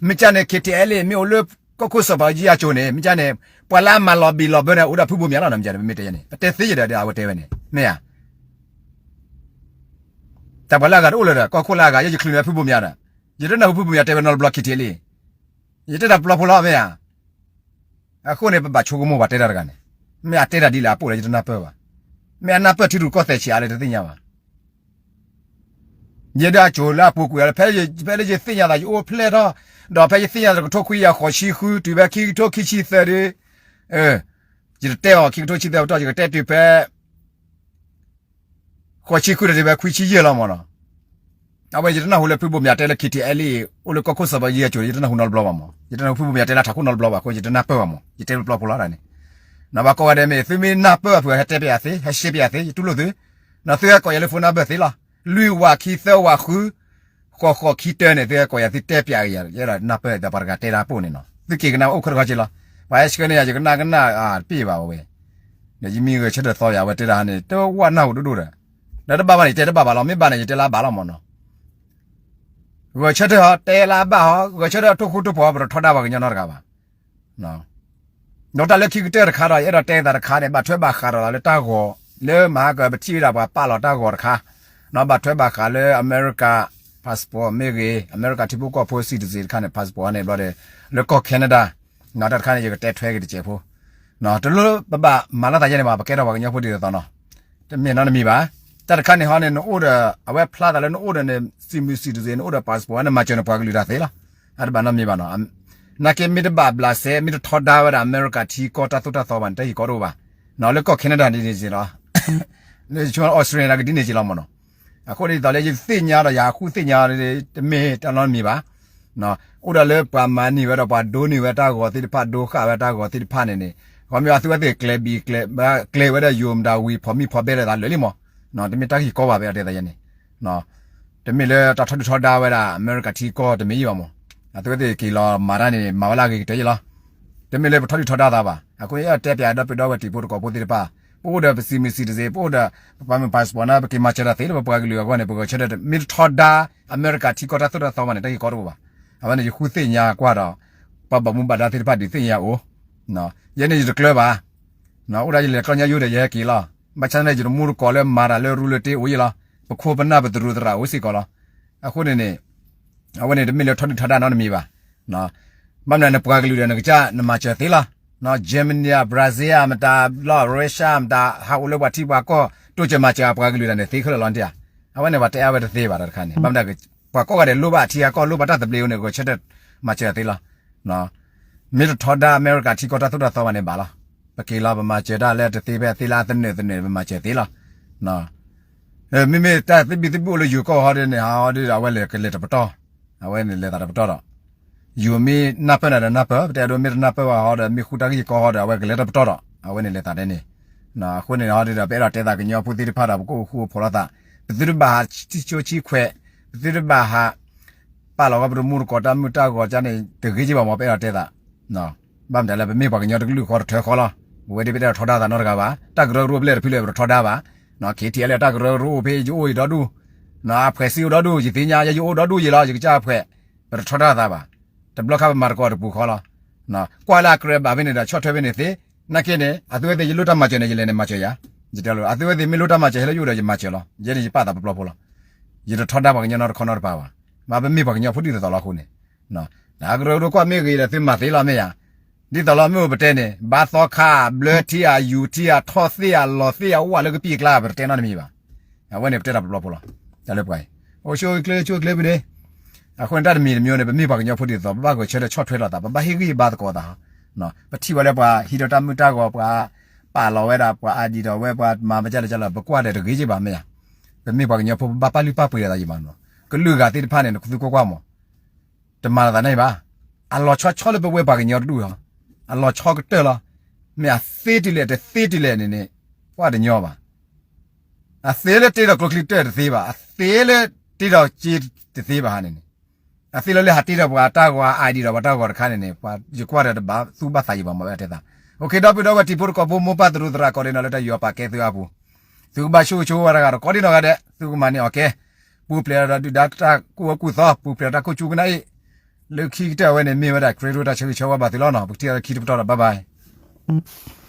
မ့ၢ်ကၢ်န့ၣ် K T L A မ့ၢ်အိၣ်လၢကီၢ်ခိၣ်စီၤဘၣ်ယံၤအစိၤန့ၣ် မ့ၢ်ကၢ်န့ၣ် ပှၤလၢအမၤလီၤဘံၣ်လီၤဘၢန့ၣ် အိၣ်ဒၣ်ဖုဘိမၠးလီၤ နမ့ၢ်တဲယဲန့ၣ် ပတဲသ့ယဲဒီး အဝဲတဲဝဲန့ၣ် မ့ၢ်ဧါ. တၢ်ပှၤလၢအဂၤတအိၣ်လၢၤဒီး ကီၢ်ခိၣ်လၢအဂၤ ယဲယချုးန့ၢ်ဖုဘိမၠးဒီး ယတနၢ်ဟူဖုဘိမၠးတဲဝဲနီတဘျီ K T L A ယတဲတၢ်ပျီဖိလီၤ မ့ၢ်ဧါ. အဃိန့ၣ် ပဘၣ်ဆိကမိၣ်ပှၤတဲတၢ်တဂၤန့ၣ် မ့ၢ်အတဲတၢ်ဒ်လဲၣ်အပိၢ်ဒီး ယတနၢ်ပၢၢ်ဘၣ်. မ့ၢ်အနၢ်ပၢၢ်ထံရူၢ်ကီၢ်သဲးဆံးအါလဲၣ်တသ့ၣ်ညါဘၣ်. ယဲဒၣ်အစိၤလၢအပူၤကွံာ်အီၤလၢ ဖဲလၢယသ့ၣ်ညါသး ယအိၣ်ဖျဲၣ်ထီၣ် ဒီးဖဲယသ့ၣ်ညါသးတကထိခွံကယၤဃိးဆံဃု တုၤဖဲခံကထိခံဆံသၢဒီး ယတတဲအီၤခံကထိခံဆံသၢပတီၢ် ယကတဲတုၤဖဲ ဃိးဆံဃုဒီးတုၤဖဲခွံဆံယဲၢ်လီၤမးနီၤ. အဝဲယတနၢ်ဟူလၢဖုဘိမၠးတဲလၢ K T L A အိၣ်လၢကီၢ်ခိၣ်စီၤဘၣ်ယံၤအစိၤ ယတနၢ်ဟူနီတဘျီဘၣ်မး ယတနၢ်ဟူဖုဘိမၠးတဲလၢထးခိၣ်နီတဘျီဘၣ်အဃိ ယတနၢ်ပၢၢ်ဘၣ်မး ယတဲပျီဖိလီၤဒၣ်န့ၣ်. နဘၣ်ကိးဂၤဒဲးမ့ၢ် သုမ့ၢ်နၢ်ပၢၢ်အဖု ဟဲတဲပျးသ့ ဟဲရှဲပျးသ့ ယတူၢ်လိာ်သု. နသုဟဲကိးယၤလၢ phone number သ့လီၤ. လွံၢ်ဝးခံသၢဝးဃု ဃိးဃိးခံတၢန့ၣ် သုဟဲကိးယၤသုတဲပျးက့ၤယၤ ယအဲၣ်ဒိးနၢ်ပၢၢ်ဒီးပှၤတဂၤတဲဒၣ်အပိၢ်န့ၣ်နီၤ သုက့ၤကနၣ်အိၣ်ခဲတခီက့လီၤ. ပှၤဟဲဆှၢန့ၢ်ယၤ ယကနၣ်ကနၣ်တပ့ၢ်ဘၣ်ဝဲ ဒီးယမ့ၢ်ဂဲၤဆၢထၢၣ်သီယၤ အဝဲတဲဒၣ်န့ၣ် တဝၣ်နၢ်ဟူဒိၣ်ဒိၣ်ဒီး ဒီးတဘၣ်ဘၣ်န့ၣ် ယတဲတဘၣ်ဘၣ်လီၤ မ့ၢ်ဘၣ်န့ၣ် ယတဲလၢအဘၣ်လီၤမးနီၤ. ဂဲၤဆၢထၢၣ်ဟီ တဲလၢအဘၣ်ဟီ ဂဲၤဆၢထၢၣ်ထိၣ်ဃူထိၣ်ဖိး ပတထီဒါပှၤကညီနီတဂၤဘၣ်. ဒီးတၢ်လၢခံကတၢၢ်တခါဒီး ယအဲၣ်ဒိးတဲသးတခါန့ၣ် ဘၣ်ထွဲဘၣ်ဃးဒီးလၢတၢ်ဂီၤ လၢမဟါကပထံၣ်ဝဲဒၣ်ပှၤပာ်လီၤတၢ်ဂီၤတခါ ဘၣ်ထွဲဘၣ်ဃးလၢအမဲရကၤ passport မ့ၢ်ဂ့ၤ အမဲရကၤထံဖိကီၢ်ဖိ citizen တခါန့ၣ် passport န့ၣ်ဘျီဒီး လၢကီၢ် Canada တၢ်တခါန့ၣ် ယကတဲထွဲက့ၤတစဲးဖိ တလိၣ်ပဘၣ်မၤလီၤသးယဲန့ၣ်ဘၣ် ပကဲထီၣ်ပှၤကညီဖိဒ်သိးသိးနီၤ တမ့ၢ်နီတမံၤဘၣ်. တၢ်တခါန့ၣ်ဟီန့ၣ် နအိၣ်ဒီး အဝဲဖျါသးလၢနအိၣ်ဒီးန့ၣ် စံးမုၢ်စံးတစ့ နအိၣ်ဒီး passport နမၤစၢၤနပှၤကလုာ်တၢ်သ့လီၤ. အတဘၣ်နီတမံၤဘၣ်နီၤ. နာ်က့မ့ၢ်တဘၣ်ဘျးစဲ မ့ၢ်တထီဒါဝဲဒၣ် အမဲရကၤထံကီၢ်တၢ်သိၣ်တၢ်သီဘၣ်န့ၣ် တၢ်ဟ့ၣ်ကီတအိၣ်ဘၣ်. လၢကီၢ် Canada ဒ်န့ၣ်က့လီၤ. လၢ Australia ကဒ်န့ၣ်က့လီၤမ့ၢ်နီၤ. အဃိဒ်သိးလၢယသ့ၣ်ညါဒီးယဃုသ့ၣ်ညါ တမ့ၢ်တၢ်နီတမံၤဘၣ် အိၣ်ဒီးလၢပှၤမၤန့ၢ်ဝဲဒီးပှၤဒိးန့ၢ်ဝဲတၢ်ဂီၤသ့ၣ်တဖၣ် ဒိဃာ်ဝဲတၢ်ဂီၤသ့ၣ်တဖၣ်န့ၣ်န့ၣ် ခီမ့ၢ်အသုဝဲသ့ၣ်ကျဲၤဘံၣ် ကျဲၤဝဲဒၣ်ယိၤမတၤဝံၤ ဖီၣ်မံၣ်ဖီၣ်ဘဲလိာ်သးလၢာ်လံမး, တမ့ၢ်တၢ်ဂ့ၢ်ကီဘၣ် ပအဲၣ်ဒိးတဲသးယဲန့ၣ်, တမ့ၢ်လၢတၢ်ထီဒုၣ်ထီဒါဝဲဒၣ် အမဲရကၤထံကီၢ်တမ့ၢ်အံၤဘၣ်မး, အသုဝဲသ့ၣ်က့ၤလီၤမၤတၢ်န့ၣ် မၤဝဲလၢအဂ့ၤကတၢၢ်ယဲလီၤ. တမ့ၢ်လၢပထီဒုၣ်ထီဒါသးဘၣ်. အဃိန့ၣ် အဲၣ်ဒိးတဲပၠးဒီပုၢ်ဒီဝဲၢ်တံၤဖိသကိးဖိသ့ၣ်တဖၣ်, ပအိၣ်ဒီးပစံးမုၢ်စံးတစ့ ပအိၣ်ဒီး ပပာ်မုာ် passport န့ၣ် ပက့ၤမၤစၢၤတၢ်သ့လၢပပှၤကလုာ်အဂီၢ်န့ၣ် ပဂဲၤဆၢထၢၣ် မ့ၢ်တထီဒါ အမဲရကၤထံကီၢ်တၢ်သိၣ်တၢ်သီဘၣ်န့ၣ် တၢ်ဂ့ၢ်ကီတအိၣ်ဘၣ်. အဝဲန့ၣ် ယဃုသ့ၣ်ညါကွၢ်ဒီး ပှၤဘၣ်မူဘၣ်ဒါသ့ၣ်တဖၣ်ဒုးသ့ၣ်ညါယၤအိၣ်, ယဲန့ၣ်ယတကျၢၤဘၣ်, အိၣ်ဒၣ်ယလဲၤကျီညါယိဒီးယဟဲက့ၤလီၤ. ဘၣ်ဆၣ်န့ၣ် ယတမူတကိးလၢမၤတၢ်လၢရူလၢတ့အိၣ်ယဲလီၤ. ပခိၣ်ပနၢ်ပတရူးသရၣ်အိၣ်စ့ၢ်ကီးလီၤ. အဃိန့ၣ်န့ၣ် အဝဲန့ၣ်တမ့ၢ်လၢထီဒုၣ်ထီဒါနီတမံၤဘၣ်. ဘၣ်မနုၤနပှၤကလုာ်ဒီးနကစၢ်နမၤစၢၤသ့လီၤ. Germany ဧါ Brazil ဧါ မတၤလီၤ Russia မတၤ ဟးအိၣ်လၢပှၤထံပှၤကီၢ် တိစၢၤမၤစၢၤအပှၤကလုာ်တၢ်န့ၣ် သ့ခဲလၢာ်လီၤတံၢ်ဧါ. အဝဲန့ၣ်ပှၤတဲအါဝဲတသ့ဘၣ်တၢ်တခါန့ၣ် ဘၣ်မနုၤ ပှၤကိးဂၤဒဲးလိၣ်ဘၣ်အထံအကီၢ်လိၣ်ဘၣ်တၢ်သဘျ့အဃိန့ၣ် ဂဲၤဆၢထၢၣ်မၤစၢၤသ့လီၤ. မ့ၢ်တထီဒါအမဲရကၤထံကီၢ်တၢ်သိၣ်တၢ်သီဘၣ်န့ၣ်ဘၣ်လီၤ. ပက့ၤလီၤပမၤစၢၤတၢ်လၢတသ့ဖဲသ့လၢအသနၢၣ်သနၢၣ်န့ၣ် ပမၤစၢၤသ့လီၤ. မ့မ့ၢ်တၢ်သဘံၣ်သဘုၣ်အိၣ်လၢယိၤကီၢ်ဟီဒ်န့ၣ် ဟီဒ်အဝဲလဲၤကလဲၤတပတီၢ်, အဝဲန့ၣ်လဲၤသးတပတီၢ်ဒီး ယိၤမ့ၢ်နၢ်ပၢၢ်နၤဒီးနၢ်ပၢၢ်, ပတဲအဒိမ့ၢ်တနၢ်ပၢၢ်ဘၣ်ဟီဒီး မ့ၢ်ဃူတၢ်ဂ့ၢ်ကီဟီဒီး အဝဲကလဲၤတပတီၢ်ဒီး အဝဲန့ၣ်လဲၤသးဒ်န့ၣ်. အဃိန့ၣ်ဟီဒ်ဒီး ပအဲၣ်ဒိးတဲသးကညီဖိသ့ၣ်တဖၣ်ဒီး ပကအိၣ်ဃူအိၣ်ဖိးလိာ်သး, ပသုတဘၣ်ဟး ထံဆိဆံခွဲး, ပသုတဘၣ်ဟး ပာ်လီၤဝဲပတမူတကိးတၢ်မုၢ်တၢ်ဂီၤကန့ၣ် တဂ့ၤက့ဘၣ်မး ပအဲၣ်ဒိးတဲသး ဘၣ်မတၤလဲၣ် ပမ့ၢ်ပှၤကညီတကလုာ်ဃီတထၢဃီလီၤ. ပဝဲဒၣ်ပတထီဒါသးနီတဂၤဘၣ်. တၢ်ကရၢကရိပျဲၢ်တဖုလၢပတထီဒါဘၣ်. ခ့ထံအလဲၣ် တၢ်ကရၢကရိအိၣ်ဖဲယအိၣ်ယဒီဒူၣ်, အဖှဲးစ့အိၣ်ဒီဒူၣ် ယသ့ၣ်ညါ ယအိၣ်ဒီဒူၣ်ယလီၤ ယကစၢ်အဖှဲး, ပတထီဒါသးဘၣ်. တဘျီခါပမၤတကိးတပူၤဃီလီၤ. ကွၢ်လၢအကြၢးဘၣ်ဖဲန့ၣ်ဒီး ဆီၣ်ထွဲဖဲန့ၣ်သ့, နာ်က့န့ၣ် အသုဝဲသ့ၣ်ယလိၣ်တၢ်မၤစၢၤန့ၣ် ယလဲၤန့ၣ်မၤစၢၤယၤ, ယတဲလီၤ အသုဝဲသ့ၣ်မ့ၢ်လိၣ်တၢ်မၤစၢၤဟဲလၢယအိၣ်ဒီးယမၤစၢၤလီၤ. ယဲန့ၣ်ယပာ်သးပပျီဖိလီၤ. ယတထီဒါပှၤကညီနီတခီနီတပၤဘၣ်. မ့ပမ့ၢ်ပှၤကညီဖိဒ်သိးသိးလီၤအဃိန့ၣ်, တၢ်ကရၢကရိကွၢ်မ့ၢ်ဂ့ၤဒီးသုမၤသ့လီၤမ့ၢ်ဧါ. ဒ်သိးလီၤမ့ၢ်အိၣ်ပတဲန့ၣ် ဘါသီခါ ဘျၢထံဧါ ယူၤထံဧါ ထီၣ်သ့ၣ်ဧါ လီၤသ့ၣ်ဧါ အိၣ်ဝဲလၢကပံၢ်ကျါ ပတတဲနီတမံၤဘၣ်. အဝဲန့ၣ်ပတဲတၢ်တဘျီဖိလီၤ. တၢ်လၢပှၤအံၤ အိၣ်ဆူၣ်အိၣ်ချ့ဆူၣ်အိၣ်ချ့ဖဲန့ၣ်. အဃိန့ၣ်တၢ်တမံၤတမံၤန့ၣ် ပမ့ၢ်ပှၤကညီဖိဒ်သိး ပဘၣ်ဂဲၤဆၢထၢၣ်ဆီၣ်ထွဲလိာ်သး ပဘၣ်ဟ့ၣ်ဂံၢ်ဘါသကိးသး. ပထံၣ်ဝဲလၢပှၤဟံးဒီးတၢ်မုၢ်တၢ်ဂီၤ ပှၤပာ်လီၤဝဲဒၣ် ပှၤ ID ဒီးဝဲ ပှၤမၤမကလဲၣ်ကလဲၣ် ပကွၢ်ဒီးတဂ့ၤက့ဘၣ်မ့ၢ်ဧါ. ပမ့ၢ်ပှၤကညီဖိ ပဘၣ်ပာ်လုၢ်ပာ်ပှ့ၤလိာ်သးယံၤမးနီၤ. ကလုာ်ဂၤသ့ၣ်တဖၣ်န့ၣ် နသုကွၢ်ကွၢ်မး တမၤလိာ်သးန့ၣ်ဘၣ်. အလီၤဆီဆီလၢပဝဲပှၤကညီတဒူၣ်လီၤ. အလီၤဆီကတၢၢ်လီၤ. မ့ၢ်အသ့တုၤလဲၣ်တသ့တုၤလဲၣ်န့ၣ်န့ၣ် ပှၤတညီဘၣ်. အသ့လၢတ့ဒီးကျိချံတၢၢ်တသ့ဘၣ်. အသ့လၢတ့ဒီးစ့တသ့ဘၣ်ဟါန့ၣ်န့ၣ် အသ့လၢလၢဟးတ့ဒီးပှၤတၢ်ဂီၤ ID ဒီးပှၤတၢ်ဂီၤတခါန့ၣ်န့ၣ် ပှၤယကွၢ်ဒီးတဘၣ်သူၣ်ဘၣ်သးယံၤဘၣ်မ့ၢ်ဝဲတဲသး. အိၣ်ခ့ ဒီပုၢ်ဒီဝဲၢ်တံၤဖိတကိးဖိ မိၢ်ပၢ်သရူးသရၣ်ကိးဒံနီၢ်လၢတၢ်ယူးယီၣ်ပာ်ကဲသုအပူၤ သုကဘၣ်ဆိၣ်ဂ့ၤဆိၣ်ဝါတဂၤဒီးကိးဒံနီၢ်ဂၤဒဲး သုကမၤန့ၢ်အီၣ်ကဲ ပူၤဖျဲးဒီးဒုၣ်ဒါတၢ်ကူၣ်အၢကူၣ်သီ ပူၤဖျဲးဒီးတၢ်ခိၣ်ကၠူကနၣ်အံၤ လၢခံကတၢၢ်ဝဲန့ၣ် မ့ၢ်ဝဲဒၣ်ကြၢးဒိၣ်တၢ်ဆၢဂ့ၤဆၢဝါဘၣ်သုလီၤနီၤ. ပကထံၣ်လၢခံတပတီၢ်ဒီး bye bye.